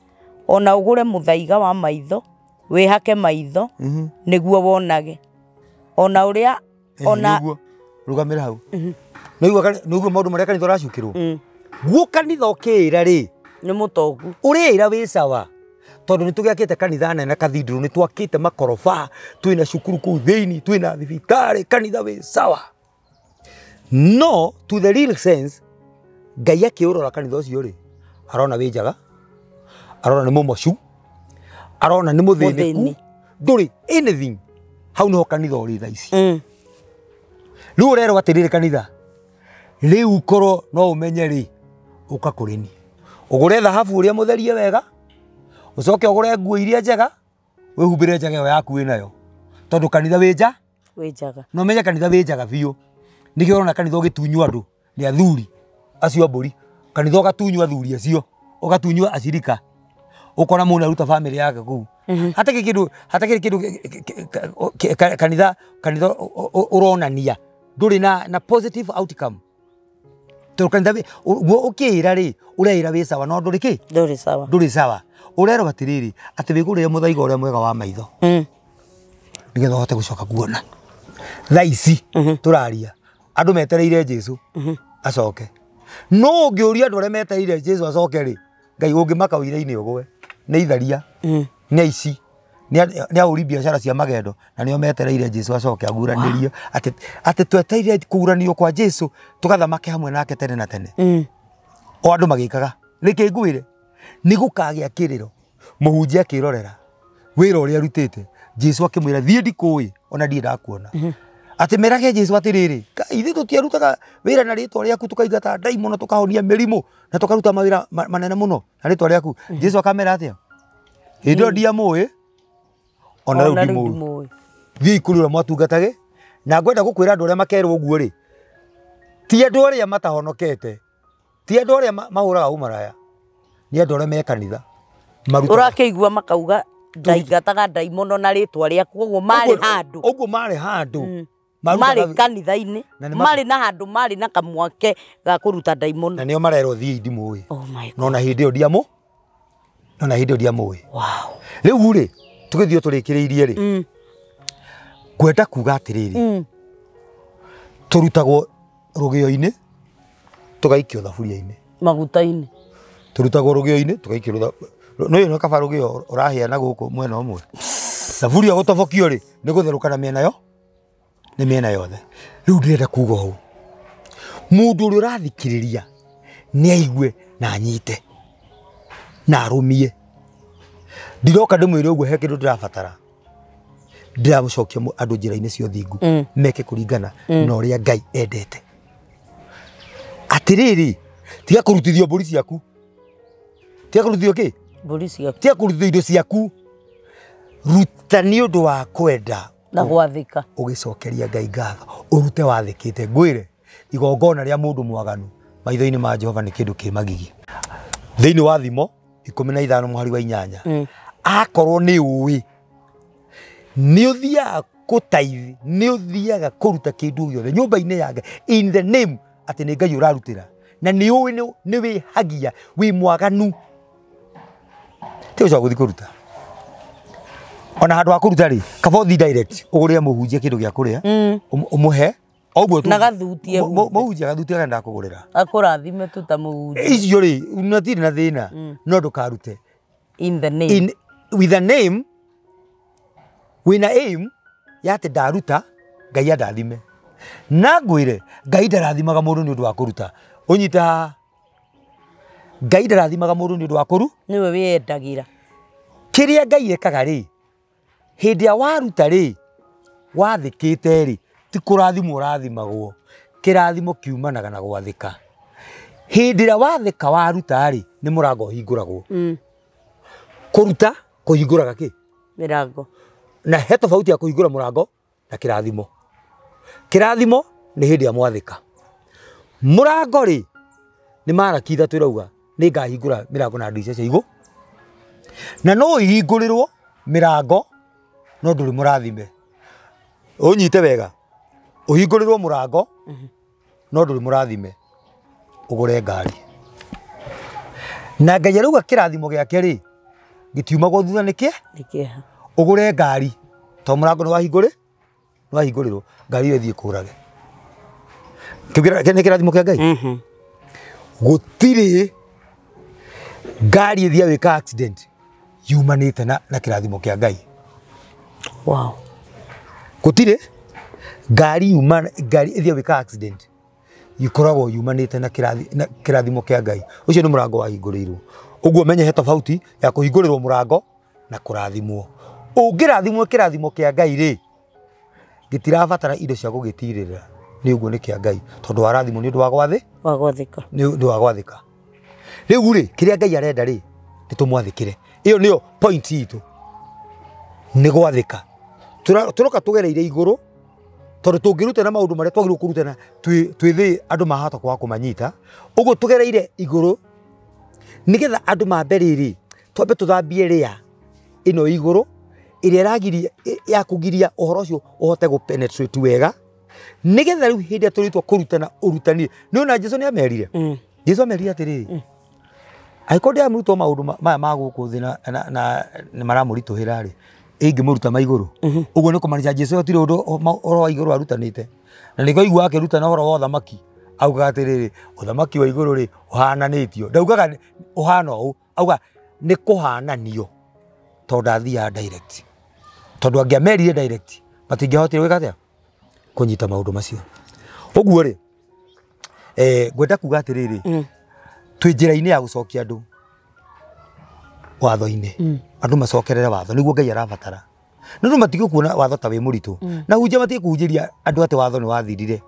Ona ũgũre mũthaiga wa maitho, wĩhake maitho, nĩguo wonage. Ona ũrĩa ona rũgamĩra hau. Nĩguo maũndũ marĩa kanitha ũracukĩrwo. Guo kanitha ũkĩĩra rĩ, nĩ mũtongu. Ũrĩĩra wĩ sawa. Tondũ nĩ tũgĩakĩte kanitha nene cathedral, nĩ twakĩte makoroba, twĩna cukuru kũu thĩinĩ, twĩna thibitarĩ, kanitha wĩ sawa. No to the real sense, Ngai akĩũrora kanitha ũcio rĩ, arona wĩ njaga, arona nĩ mũmocu, arona nĩ mũthĩnĩku, ndũrĩ anything. Hau nĩho kanitha ũrĩ thaa ici. Rĩu ũrerwo atĩrĩrĩ kanitha, rĩu korwo no ũmenye rĩ, ũka kũrĩ niĩ. Ũgũre thahabu ũrĩa mũtherie wega, ũcoke ũgũre nguo iria njega, wĩhumbĩre njaga ĩyo yaku wĩnayo. Tondũ kanitha wĩ nja, wĩ njaga. No ũmenye kanitha wĩ njaga biũ. Nĩkĩo ũrona kanitha ũgĩtunywo andũ nĩ athuri acio a mbũri. Kanitha ũgatunywo athuri acio, ũgatunywo acirika. Ũkona mũndũ aruta famĩlĩ yake kũu. Hatakĩrĩ kĩndũ, hatakĩrĩ kĩndũ kanitha kanitha ũronania ndũrĩ na positive outcome. Tondũ kanitha guo ũkĩĩra rĩ, ũreĩra wĩ sawa no ndũrĩ kĩ? Ndũrĩ sawa. Ndũrĩ sawa. Ũrerwo atĩrĩrĩ, atĩ wĩgũrĩre mũthaiga ũrĩa mwega wa maitho. Nĩgetha ũhote gũcoka kuona. Thaa ici tũraria, andũ metereire Jesu acoke. No ũngĩũria andũ arĩa metereire Jesu acoke rĩ, Ngai ũngĩmaka ũira-inĩ ũgwe. Nĩ itharia, nĩ aici, nĩ ahũri biacara cia magendo, na nĩo metereire Jesu acoke aguranĩrio. Atĩ twetereire kũguranio kwa Jesu tũgathamake hamwe nake tene na tene. O andũ magĩkaga. Nĩkĩ ngwĩre? Nĩ gũkagĩa kĩrĩro. Mũhunjia akĩrorera wĩra ũrĩa arutĩte, Jesu akĩmwĩra thiĩ ndikũĩ ona ndirĩ ndakuona. Atĩ merage Jesu atĩrĩrĩ, ithuĩ tũtiarutaga wĩra na rĩtwa rĩaku tũkaingata ndaimono tũkahonia mĩrimũ na tũkaruta mawĩra manene mũno na rĩtwa rĩaku. Jesu akamera atĩa? Hĩndĩ ĩyo ndiamũĩ ona rĩu ndimũĩ. Thiĩi kũrĩ ũrĩa mwatungatage. Na ngwenda gũkwĩra andũ arĩa makerwo ũguo rĩ, ti andũ arĩa matahonokete, ti andũ arĩa mahũraga ũmaraya, nĩ andũ arĩa me kanitha. Ũrakĩigua makauga ndaingataga ndaimono na rĩtwa rĩaku, ũguo marĩ handũ. Ũguo marĩ handũ. Marĩ kanitha-inĩ, marĩ na handũ, marĩ na kamwake ga kũruta ndaimono. Na nĩo marerwo thiĩi ndimũĩ. Oh my God. No na hĩndĩ ĩyo ndiamũ, no na hĩndĩ ĩyo ndiamũĩ. Wow. Rĩu rĩ, tũgĩthiĩ tũrĩkĩrĩirie rĩ, ngwenda kuga atĩrĩrĩ, tũrutagwo rũgĩo-inĩ tũgaikio thaburia-inĩ maguta-inĩ tũrutagwo rũgĩo-inĩ tũgaikio no ĩno kaba rũgĩo ũrahĩa na gũkũ mwena ũmwe thaburia gũtobokio rĩ nĩ gũtherũka na mĩena yo nĩ mĩena yothe. Rĩu ndĩrenda kuga ũũ, mũndũ ũrĩa ũrathikĩrĩria nĩ aigue na anyite na arũmie. Ndiroka ndĩmwĩre ũguo he kĩndũ ndĩrabatara, ndĩramũcokia andũ njĩra-inĩ cia ũthingu meke kũringana na ũrĩa Ngai endete. Atĩrĩrĩ, tiga kũrutithio mbũri ciaku, tiga kũrutithio kĩ? Mbũri ciaku, tiga kũrutithio indo ciaku, ruta nĩ ũndũ wa kwenda na gwathĩka, ũgĩcokeria Ngai ngatho, ũrute wathĩkĩte. Ngwĩre igongona rĩa mũndũ mwaganu maitho-inĩ ma Jehova nĩ kĩndũ kĩ magigi. Thĩinĩ wa Thimo 15 mũhari wa 8, akorwo nĩ ũĩ nĩ ũthiaga kũtaithi, nĩ ũthiaga kũruta kĩndũ gĩothe nyũmba-inĩ ya Ngai in the name atĩ nĩ Ngai ũrarutĩra, na nĩ ũĩ nĩ wĩhagia, wĩ mwaganu, ti ũcoka gũthiĩ kũruta. Ona handũ ha kũruta rĩ, kaba ũthiĩ direct ũgũrĩre mũhunjia kĩndũ gĩa kũrĩa, ũmũhe ũguo tu, na gathutie mũhunjia gathutie agenda kũgũrĩra, akũrathime tu ta mũhunjia. Icio rĩ natirĩ na thĩna, no ndũkarute in the name, with a name, wĩna aim ya atĩ ndaruta Ngai andathime. Na ngwĩre Ngai ndarathimaga mũndũ nĩ ũndũ wa kũruta. Ũnyite haha, Ngai ndarathimaga mũndũ nĩ ũndũ wa kũru, nĩwe wĩyendagĩra. Kĩrĩa Ngai ekaga rĩ, hĩndĩ ya waruta rĩ, wathĩkĩte rĩ, ti kũrathimwo ũrathimagwo, kĩrathimo kiumanaga na gwathĩka. Hĩndĩ ĩrĩa wathĩka waruta rĩ, nĩ mũrango ũhingũragwo. Kũruta kũhingũraga kĩ? Mĩrango. Na he tofauti ya kũhingũra mũrango na kĩrathimo. Kĩrathimo nĩ hĩndĩ ya mwathĩka. Mũrango rĩ, nĩ Maraki 3 ĩrauga nĩ ngahingũra mĩrango na ndirica cia igũrũ, na no ihingũrĩrwo mĩrango no ndũrĩ mũrathime. Ũnyite wega, ũhingũrĩrwo mũrango no ndũrĩ mũrathime, ũgũre ngari. Na Ngai arauga kĩrathimo gĩake rĩ, gĩtiumagwo thutha nĩ kĩ? Nĩ kĩeha. Ũgũre ngari to mũrango nĩ wahingũrĩ, nĩ wahingũrĩrwo, ngari ĩyo ĩthiĩ kũrage. Kĩu nĩ kĩrathimo kĩa Ngai. Gũtirĩ ngari ĩthiaga gwĩka accident yumanĩte na kĩrathimo kĩa Ngai. Wow. Gũtirĩ ngari ĩthiaga gwĩka accident ikoragwo yumanĩte na kĩrathimo kĩa Ngai. Ũcio nĩ mũrango wahingũrĩirwo. Ũguo menye he tofauti ya kũhingũrĩrwo mũrango na kũrathimwo. Ũngĩrathimwo kĩrathimo kĩa Ngai rĩ, gĩtirabatara indo cia gũgĩtirĩrĩra, nĩ ũguo nĩ kĩa Ngai, tondũ warathimwo nĩ ũndũ wa gwathĩka, nĩ ũndũ wa gwathĩka. Rĩu rĩ, kĩrĩa Ngai arenda rĩ, nĩ tũmwathĩkĩre. Ĩyo nĩyo point itũ, nĩ gwathĩka. Tũroka tũgereire igũrũ, tondũ tũngĩrutana maũndũ marĩa twagĩrĩirwo kũrutana twĩ thĩ andũ mahota kwaga kũmanyita. Ũguo tũgereire igũrũ nĩgetha andũ mambe rĩrĩ, twambe tũthambie rĩa ĩno igũrũ ĩrĩa ĩragiria ya kũgiria ũhoro ũcio ũhote gũ penetrate wega, nĩgetha rĩu hĩndĩ ĩrĩa tũrĩtwo kũrutana ũrutani. Nĩ ona Jesũ nĩ amerire, Jesũ amerire atĩrĩrĩ, angĩkorwo ndĩramũrutwo maũndũ maya ma gũkũ thĩ na nĩ maramũritũhĩra rĩ, ingĩmũruta ma igũrũ. Ũguo nĩ kũmaanisha Jesũ gũtirĩ ũndũ ũhoro wa igũrũ arutanĩte. Na nĩkĩo aigua akĩrutana ũhoro wa ũthamaki, augaga atĩrĩrĩ, ũthamaki wa igũrũ rĩ, ũhananĩtio. Ndaugaga ũhana ũũ, auga nĩ kũhananio, tondũ ndathiaga direct. Tondũ angĩamerire direct, matingĩahotire gwĩka atĩa? Kũnyita maũndũ macio. Ũguo rĩ, ngwenda kuga atĩrĩrĩ, twĩ njĩra-inĩ ya gũcokia andũ watho-inĩ, andũ macokerere watho, nĩguo Ngai arabatara. No andũ matige kuona watho ta wĩ mũritũ, na hunjia matige kũhunjĩria andũ atĩ watho nĩ wathirire.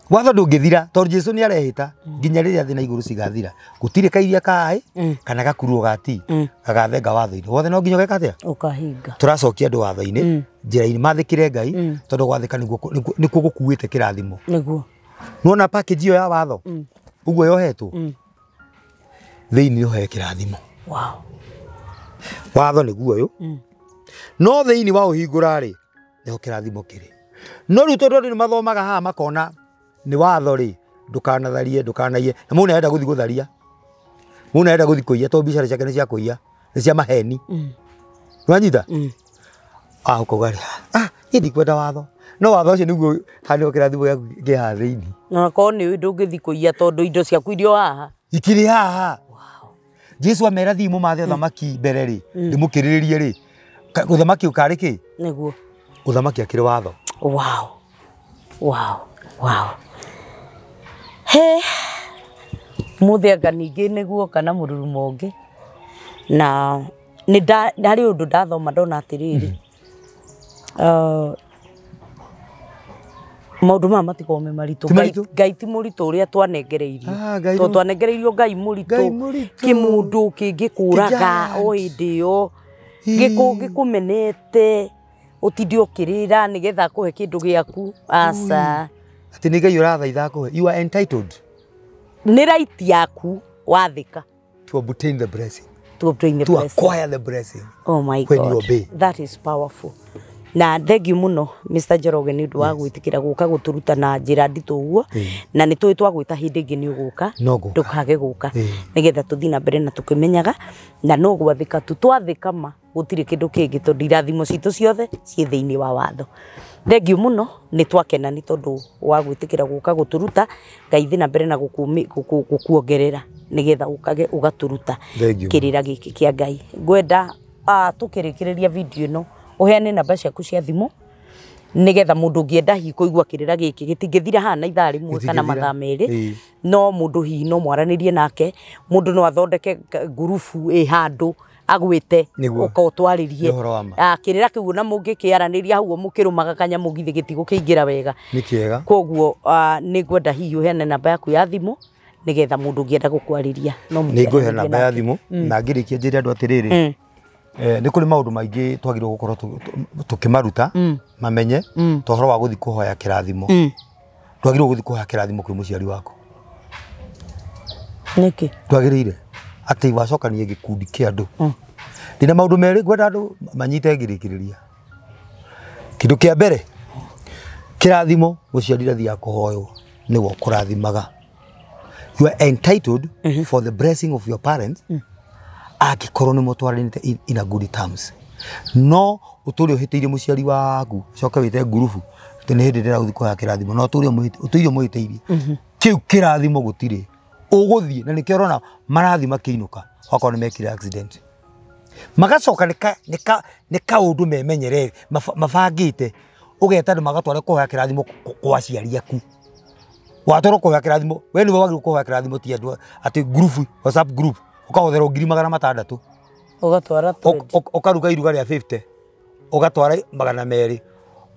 Watho ndũngĩthira, tondũ Jesũ nĩ arehĩta nginya rĩrĩa thĩ na igũrũ cigathira. Gũtirĩ kairia ka ĩ kana gakuruo ga ti gagathenga watho-inĩ. Wothe no nginya ũgeka atĩa? Ũkahinga. Tũracokia andũ watho-inĩ, njĩra-inĩ mathĩkĩre Ngai, tondũ gwathĩka nĩkuo gũkuĩte kĩrathimo. Nĩguo. Nĩwona package ĩyo ya watho ũguo yohetwo thĩinĩ ũhe kĩrathimo. Wow. Watho nĩguo ũyũ, no thĩinĩ wa ũhingũra rĩ, nĩho kĩrathimo kĩrĩ. No rĩu tondũ andũ nĩ mathomaga haha makona nĩ watho rĩ, ndũkanatharie, ndũkanaiye. Na mũndũ nĩarenda gũthiĩ gũtharia, mũndũ nĩarenda gũthiĩ kũiya, tondũ biacara ciake nĩ cia kũiya, nĩ cia maheni. Nĩwanyita? Ũkauga rĩ, niĩ ndikwenda watho. No watho ũcio nĩguo handũ kĩrathimo gĩaku kĩ haha thĩinĩ. Na korwo nĩ ndũngĩthiĩ kũiya tondũ indo ciaku irio haha. Ikĩrĩ haha. Jesu amera thiĩ mũmathe ũthamaki mbere rĩ, ndĩmũkĩrĩrĩrie rĩ. Ũthamaki ũkarĩ kĩ? Nĩguo. Ũthamaki akĩrĩ watho. Wow. Wow. Wow. He. Mũthĩ ningĩ nĩguo kana mũrurumo ũngĩ. Na nĩ harĩ ũndũ ndathoma ndona atĩrĩrĩ. Maũndũ maya matikoragwo me maritũ. Ngai ti mũritũ ũrĩa twanengereirio. Tondũ twanengereirio Ngai mũritũ kĩmũndũ kĩngĩkũraga o hĩndĩ ĩyo, gĩkũmenete, ũtinde ũkĩrĩra nĩgetha akũhe kĩndũ gĩaku. Aca. Atĩ nĩ Ngai ũrathaitha akũhe. You are entitled. Nĩ right yaku wathĩka. To obtain the blessing. To obtain the blessing. To acquire the blessing. Oh my God. When you obey. That is powerful. Na thengiũ mũno Mr. Njoroge nĩ ũndũ wa gwĩtĩkĩra gũka gũtũruta na njĩra nditũ ũguo, na nĩ tũĩ twagwĩta hĩndĩ ĩngĩ nĩ ũgũka, ndũkage gũka nĩgetha tũthiĩ na mbere na tũkĩmenyaga, na no gwathĩka tu twathĩka ma gũtirĩ kĩndũ kĩngĩ tondũ irathimo citũ ciothe ciĩ thĩinĩ wa watho. Thengiũ mũno, nĩ twakena nĩ tondũ wa gwĩtĩkĩra gũka gũtũruta. Ngai thiĩ na mbere na gũkuongerera nĩgetha ũkage ũgatũruta kĩrĩra gĩkĩ kĩa Ngai. Ngwenda tũkĩrĩkĩrĩria video ĩno uheane namba ciaku cia thimũ nigetha mundu ũngĩenda hihi kũigua kĩrĩra gĩkĩ gĩtingĩthira haha na ithaa rĩmwe kana mathaa merĩ, no mundu hihi no mwaranĩrie nake, mundu no athondeke ngurubu ĩ handũ agwĩte ũka ũtwarĩrie kĩrĩra kĩu na mũngĩkĩaranĩria hau mũkĩrũmaga kanyamũ githĩ gĩtigũkĩingĩra wega. Nĩ kĩega. Koguo nĩ ngwenda hihi ũheane namba yaku ya thimũ nigetha mundu ũngĩenda gũkwarĩria no mũkĩaranĩrie. Nĩ ngũheana namba ya thimũ na ngĩrĩkia njĩre andũ atĩrĩrĩ, nĩ kũrĩ maũndũ maingĩ twagĩrĩirwo gũkorwo tũkĩmaruta mamenye ta ũhoro wa gũthiĩ kũhoya kĩrathimo. Ndwagĩrĩirwo gũthiĩ kũhoya kĩrathimo kwĩ mũciari waku. Nĩkĩ? Ndwagĩrĩire atĩ wacokanie gĩkundi kĩa andũ. Ndĩna maũndũ merĩ ngwenda andũ manyite ngĩrĩkĩrĩria. Kĩndũ kĩa mbere, kĩrathimo mũciari ndathiaga kũhoywo, nĩwe ũkũrathimaga. You are entitled for the blessing of your parents angĩkorwo nĩ mũtwaranĩte in a good terms. No ũtũre ũhĩtĩirie mũciari waku, ũcoke wĩte ngurubu atĩ nĩ hĩndĩ ndĩragũthiĩ kũhoya kĩrathimo, no ũtũre ũmũhĩtĩirie. Kĩu kĩrathimo gũtirĩ. Ũgũthiĩ na nĩkĩo ũrona marathiĩ makĩinũka okorwo nĩ mekire accident. Magacoka nĩ kaũndũ memenyerere mabangĩte, ũgeta andũ magatware kũhoya kĩrathimo kwa aciari aku. Watwarwo kũhoya kĩrathimo, we nĩwe wagĩrĩirwo kũhoya kĩrathimo, ti andũ atĩ ngurubu, WhatsApp group ũkahũthĩra 600,000 ũgatwara ũkaruga iruga rĩa 50 ũgatwara 200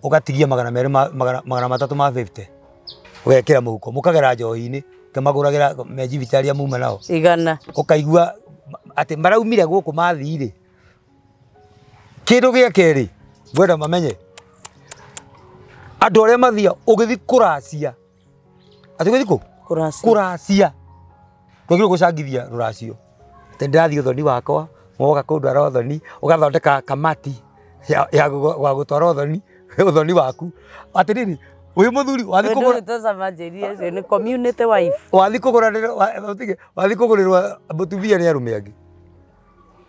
ũgatigia 200 300 ma 50 ũgekĩra mũhuko, mũkagera njohi-inĩ ũkĩmagũragĩra mejibitarĩ arĩa muma nao igana, ũkaigua atĩ maraumire gũkũ mathire. Kĩndũ gĩa kerĩ ngwenda mamenye, andũ arĩa mathia ũgĩthiĩ kũracia, atĩ ũgĩthiĩ kũ? Kũracia ndwagĩrĩirwo gũcangithia rũracio. Atĩ ndĩrathiĩ ũthoni wakwa, woka kũndwara ũthoni, ũgathondeka kamati ya gũtwara ũthoni waku. Atĩrĩrĩ, wĩ mũthuri wathiĩ kũgũra nĩ community wife, wathiĩ kũgũrĩrwo mũtumia nĩ arũme angĩ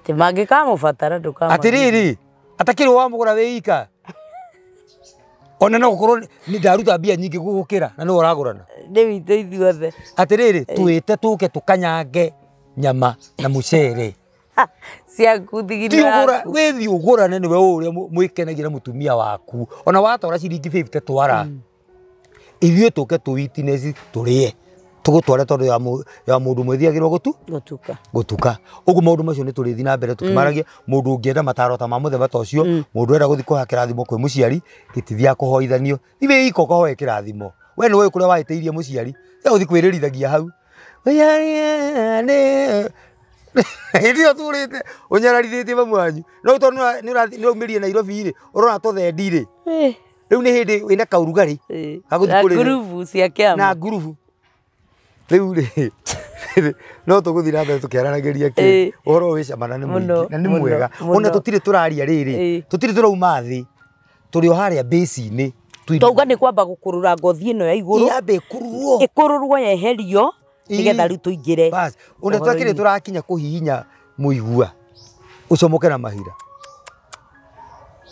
atĩ mangĩkamũbatara ndũkamagĩre. Atĩrĩrĩ, atakĩrĩ wamũgũra wĩ ika, ona no gũkorwo nĩ ndaruta mbia nyingĩ gũgũkĩra na nĩwe ũragũrana. Nĩ witũ ithuothe. Atĩrĩrĩ, twĩte tũke tũkanyange nyama na mũcere ciaku thigino yaku. Wĩthiĩ ũgũrane nĩwe ũrĩa mwĩkenagia na mũtumia waku, ona watwara ciringi 50 twara, ithuĩ tũke tũ witness tũrĩe tũgũtware tondũ ya mũndũ mwĩthiagĩrwo gũtuka gũtuka. Ũguo maũndũ macio nĩ tũrĩthiĩ na mbere tũkĩmaragia. Mũndũ ũngĩenda mataro ta ma mũthemba ta ũcio, mũndũ enda gũthiĩ kũhoya kĩrathimo kwĩ mũciari, gĩtithiaga kũhoithanio. Thiĩ wĩ ika ũkahoe kĩrathimo, we nĩwe ũĩ kũrĩa wahĩtĩirie mũciari, tiga gũthiĩ kwĩrĩrithagia hau hĩndĩ ĩyo tũrĩte ũnyararithĩtie mamu wanyu. No tondũ nĩ ũraumĩrire Nairobi rĩ, ũrona tũthendi rĩ, rĩu nĩ hĩndĩ wĩna kaũrugarĩ gagũthiĩ kũrĩrĩ na ngurubu cia kĩama na ngurubu. Rĩu rĩ no tũgũthiĩ na mbere tũkĩaranagĩria kĩ ũhoro wĩ cama na nĩ mũingĩ na nĩ mwega. Ona tũtirĩ tũraria rĩrĩ, tũtirĩ tũrauma thĩ, tũrĩ o harĩa base-inĩ. Twauga nĩ kwamba gũkũrũra ngothi ĩno ya igũrũ, yambe ĩkũrũrwo, ĩkũrũrwo yeherio nĩgetha rĩu tũingĩre. Bas, ona twakĩrĩ tũrakinya kũhihinya mũigua ũcomoke na mahira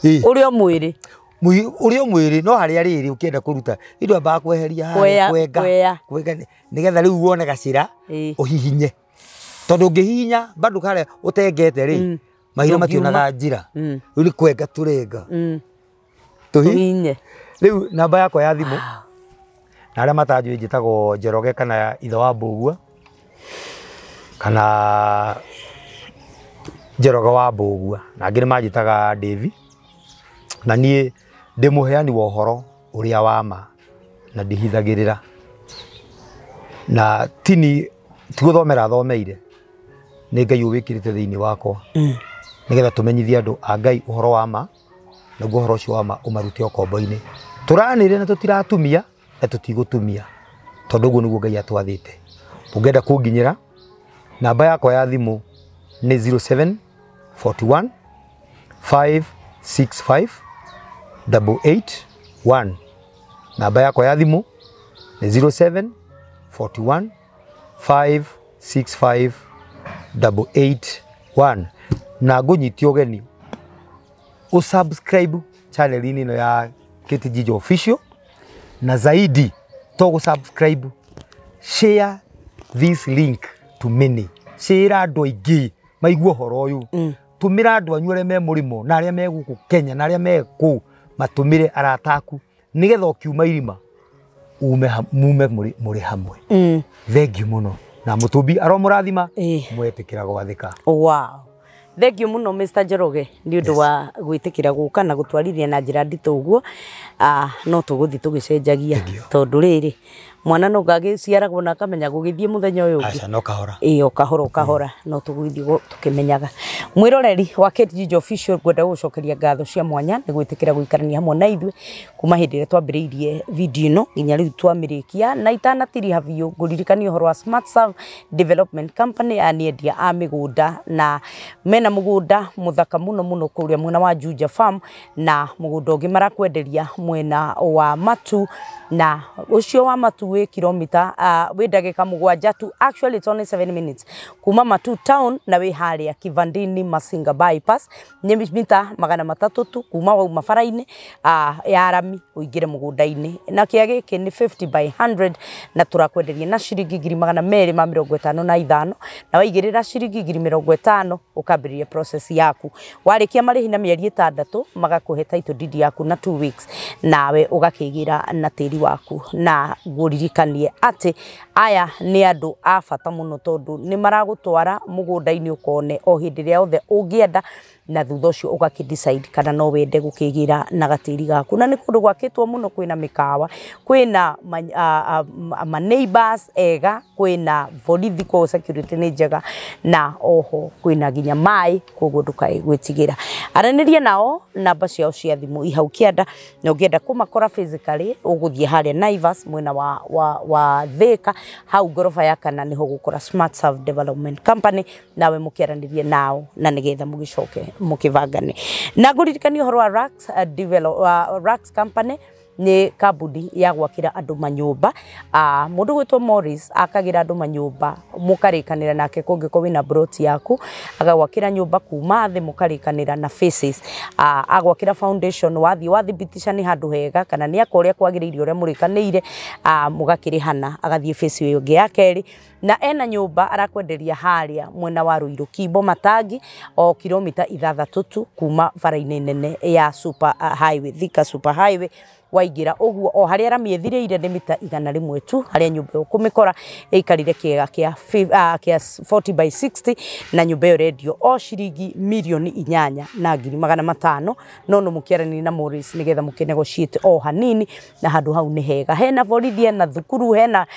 ũrĩa mwĩrĩ Ũrĩa mwĩrĩ no harĩa rĩrĩ ũkĩenda kũruta indo ambaga kweheria harĩa kwenga kwenga nĩgetha rĩu wone gacĩra ũhihinye tondũ ũngĩhihinya bado harĩa ũtengete rĩ mahira mationaga njĩra rĩu nĩ kwenga tũrenga tũhihinye. Rĩu namba yakwa ya thimũ na arĩa matanjũĩ njĩtagwo Njoroge kana ithe wa Mbũgua kana Njoroge wa Mbũgua na angĩ nĩ manjĩtaga Davy na niĩ ndĩ mũheani wa ũhoro ũrĩa wa ma na ndihithagĩrĩra na tini tigũthomera thomeire nĩ Ngai ũwĩkĩrĩte thĩinĩ wakwa nĩgetha tũmenyithie andũ a Ngai ũhoro wa ma naguo ũhoro ũcio wa ma ũmarute ũkombo-inĩ. Tũranĩre na tũtiratumia na tũtigũtumia tondũ ũguo nĩguo Ngai atwathĩte. Ũngĩenda kũnginyĩra namba yakwa ya thimũ nĩ 0741 565 881. Namba yakwa ya thimũ nĩ 0741 565 881. Na ngũnyitie ũgeni usubscribe channel ino ya Kate Jijo Official na zaidi to gũ subscribe, share this link to many, share andũ aingĩ maigue ũhoro ũyũ, tũmĩra andũ anyu arĩa me mũrĩmo na arĩa me gũkũ Kenya na arĩa me kũu matũmĩre arata aku nĩgetha ũkiuma irima ume mume mũrĩ hamwe. Thengiũ mũno na mũtũmbi aromũrathima mwetĩkĩra gwathĩka. Wow. Thank you muno Mr. Njoroge ni undu wa gwitikira guka na gutwarithia na njira ndito uguo no tuguthi tugicenjagia tondu riri mwana no gagiciaragwo na akamenya gugithie muthenya uyu ungi. Aca no kahora. Ĩ o kahora o kahora no tuguthi tukimenyaga. Mwiroreri wa Kate Jijo Official ngwenda gucokeria ngatho cia mwanya ni gwitikira guikarania hamwe na ithuĩ kuma hindi ĩrĩa twambĩrĩirie video ĩno nginya rĩu twamĩrĩkia na itanatiriha biũ ngũririkania ũhoro wa Smart Serve Development Company a nĩ endia a mĩgũnda na mena mũgũnda mũthaka mũno mũno kũrĩa mwena wa Juja Farm na mũgũnda ũngĩ marakwenderia mwena wa Matu na ũcio wa Matu wĩ kilomita wĩ ndagĩka 7 tu, actually it's only 7 minutes kuma Matu town na wĩ harĩa Kivandini Masinga bypass nĩ mita 300 tu kuma wauma bara-inĩ ya rami ũingĩre mũgũnda-inĩ na kĩa gĩkĩ nĩ 50 by 100 na tũrakwenderia na ciringi 255,000 na waigĩrĩra ciringi 50,000 ũkambĩrĩria process yaku warĩkia marĩhi na mĩeri 6 magakũhe title deed yaku na 2 weeks nawe ũgakĩgĩra na tĩri waku na ngũririkanie atĩ aya nĩ andũ a bata mũno tondũ nĩ maragũtwara mũgũnda-inĩ ũkone o hĩndĩ ĩrĩa yothe ũngĩenda na thutha ũcio ũgakĩ decide kana no wende gũkĩgĩra na gatĩri gaku na nĩ kũndũ gwakĩtwo mũno kwĩna mĩkawa kwĩna ma neighbors ega kwĩna borithi koguo security nĩ njega na oho kwĩna nginya maĩ koguo ndũkae gwĩtigĩra. Aranĩria nao namba ciao cia thimũ i hau kĩanda na ũngĩenda kũmakora physically ũgũthiĩ harĩa Naivas mwena wa Thika hau ngoroba ya kana nĩho gũkora Smart Serve Development Company nawe mũkĩaranĩrie nao na nĩgetha mũgĩcoke mũkĩbangane. Na ngũririkanie ũhoro wa Rax, Rax Company nĩ kambuni ya gwakĩra andũ manyũmba. Mũndũ gwĩtwo Morris akagĩra andũ manyũmba mũkarĩkanĩra nake kũngĩkorwo wĩna broti yaku agagwakĩra nyũmba kuma thĩ mũkarĩkanĩra na faces agwakĩra foundation wathiĩ wathibitisha nĩ handũ hega kana nĩ aka ũrĩa kwagĩrĩire ũrĩa mũrĩkanĩire mũgakĩrĩhana agathiĩ face ĩyo ĩngĩ ya kerĩ na ena nyũmba arakwenderia harĩa mwena wa Ruiru Kimbo Matangi o kilomita 6 tu kuma bara-inĩ nene ya super highway Thika super highway waingĩra ũguo o harĩa rami ĩthirĩire nĩ mita 100 tu harĩa nyũmba ĩyo ũkũmĩkora ĩikarire kĩega kĩa 40 by 60 na nyũmba ĩyo rendio o ciringi 8,500,000 no no mũkĩaranĩria na Morris nĩgetha mũkĩnegotiate o hanini na handũ hau nĩ hega hena borithi hena thukuru hena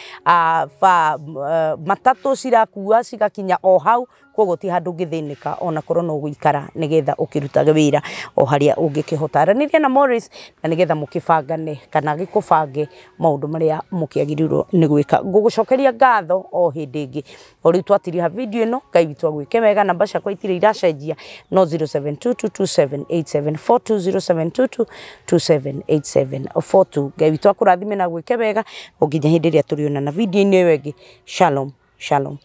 matatũ cirakua cigakinya o hau koguo ti handũ ũngĩthĩnĩka ona korwo no gũikara nĩgetha ũkĩrutage wĩra o harĩa ũngĩkĩhota. Aranĩria na Morris na nĩgetha mũkĩbangane kana gĩkũbange maũndũ marĩa mũkĩagĩrĩirwo nĩ gwĩka. Ngũgũcokeria ngatho o hĩndĩ ĩngĩ o rĩu twatiriha video ĩno Ngai witũ agwĩke wega namba ciakwa itirĩ iracenjia no 0722278742 0722278742. Ngai witũ akũrathime na agwĩke wega o nginya hĩndĩ ĩrĩa tũrĩonana video-inĩ ĩyo ĩngĩ. Shalom shalom.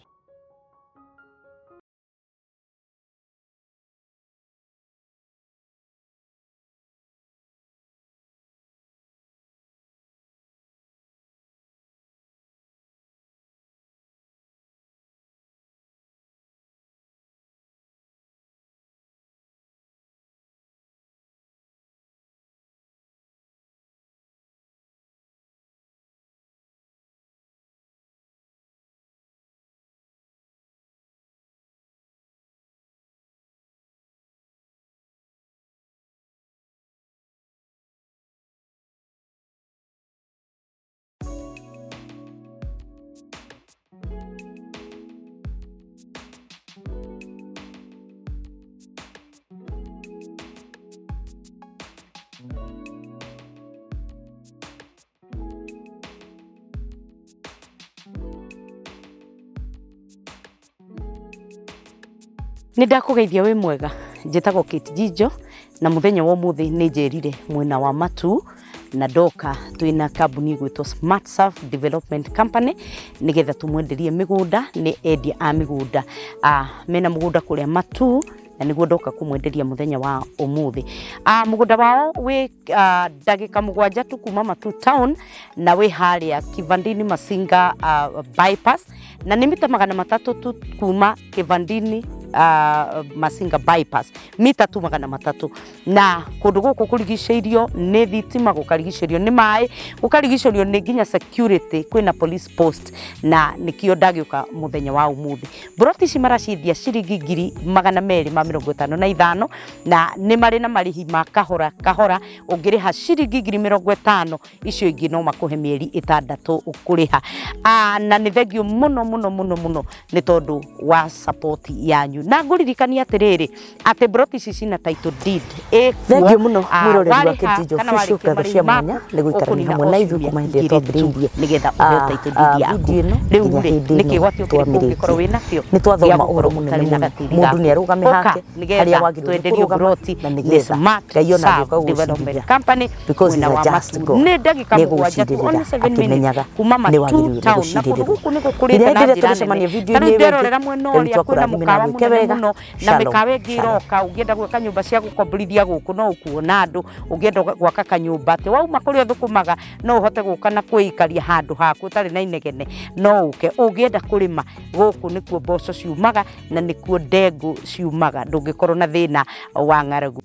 Nĩ ndakũgeithia wĩ mwega, njĩtagwo Kate Njijo na mũthenya wa ũmũthĩ nĩ njerire mwena wa Matuu na ndoka twĩna kambuni ĩgwĩtwo Smart Surf Development Company nĩgetha tũmwenderie mĩgũnda. Nĩ endia a mĩgũnda, mena mũgũnda kũrĩa Matuu na nĩguo ndoka kũmwenderia mũthenya wa ũmũthĩ. Mũgũnda wao wĩ ndagĩka 7 tu kuma Matuu town na wĩ harĩa Kivandini Masinga bypass, na nĩ mita 300 tu kuma Kivandini Masinga bypass, mita tu 300. Na kũndũ gũkũ kũrigicĩirio nĩ thitima, gũkarigicĩrio nĩ maĩ, gũkarigicĩrio nĩ nginya security, kwĩna police post, na nĩkĩo ndagĩũka mũthenya wa ũmũthĩ. Mburoti ici maraciendia ciringi 255,000 na nĩ marĩ na marĩhi ma kahora kahora. Ũngĩrĩha ciringi 50,000, icio ingĩ no makũhe mĩeri 6 ũkũrĩha. Na nĩ thengio mũno mũno mũno mũno nĩ tondũ wa support yanyu, na ngũririkania atĩrĩrĩ atĩ mburoti ici cina title deed. Thengio mũno mwĩroreri wa Kate Njijo Official, ngatho cia mwanya nĩ gũikarania hamwe na ithuĩ kuma hĩndĩ ĩrĩa twambĩrĩirie nĩgetha ũheo title deed yaku. Video ĩno Rĩu nginya rĩ, hĩndĩ nĩkĩ ĩno gwatio kĩrĩkũ ũngĩkorwo twamĩrĩtie. wĩ nakĩo Nĩ twathoma gĩa ũhoro gũkorwo mũnene ũtarĩ na mũno, gatĩri mũndũ gaku? nĩ arũgame Ũka, hake nĩgetha harĩa wagĩrĩirwo nĩ twenderio kũrũgama mburoti na nĩ nĩgetha Smart Ngai ona Serve agĩũka Development gũgũcirithia Company because mwena he's a wa just Matuu. God. Nĩ ndagĩka Nĩ 7 tu, only egũgũcirĩrĩra 7 minutes akĩmenyaga kuma nĩ Matuu wagĩrĩirwo nĩ town, na kũndũ gũcirĩrĩrwo. gũkũ nĩ gũkũrĩte Nginya na hĩndĩ ĩrĩa njĩra tũgũcemania nene. video-inĩ Ta rĩu ĩyo ĩngĩ, nderorera mwena Ngai ũrĩa witũ kwĩna akũrathime na mũkawa agwĩke mũnene wega. mũno na Shalom, mĩkawa ĩngĩ shalom. ĩroka. Ũngĩenda gwaka nyũmba cia gũkomborithia gũkũ no ũkuona andũ. Ũngĩenda gwaka kanyũmba atĩ wauma kũrĩa ũthũkũmaga no ũhote gũka na kwĩikaria handũ haku ũtarĩ na inegene, no ũke. Ũngĩenda kũrĩma gũkũ nĩkuo mboco ciumaga na nĩkuo ndengũ ciumaga, ndũngĩkorwo na thĩna wa ng'aragu.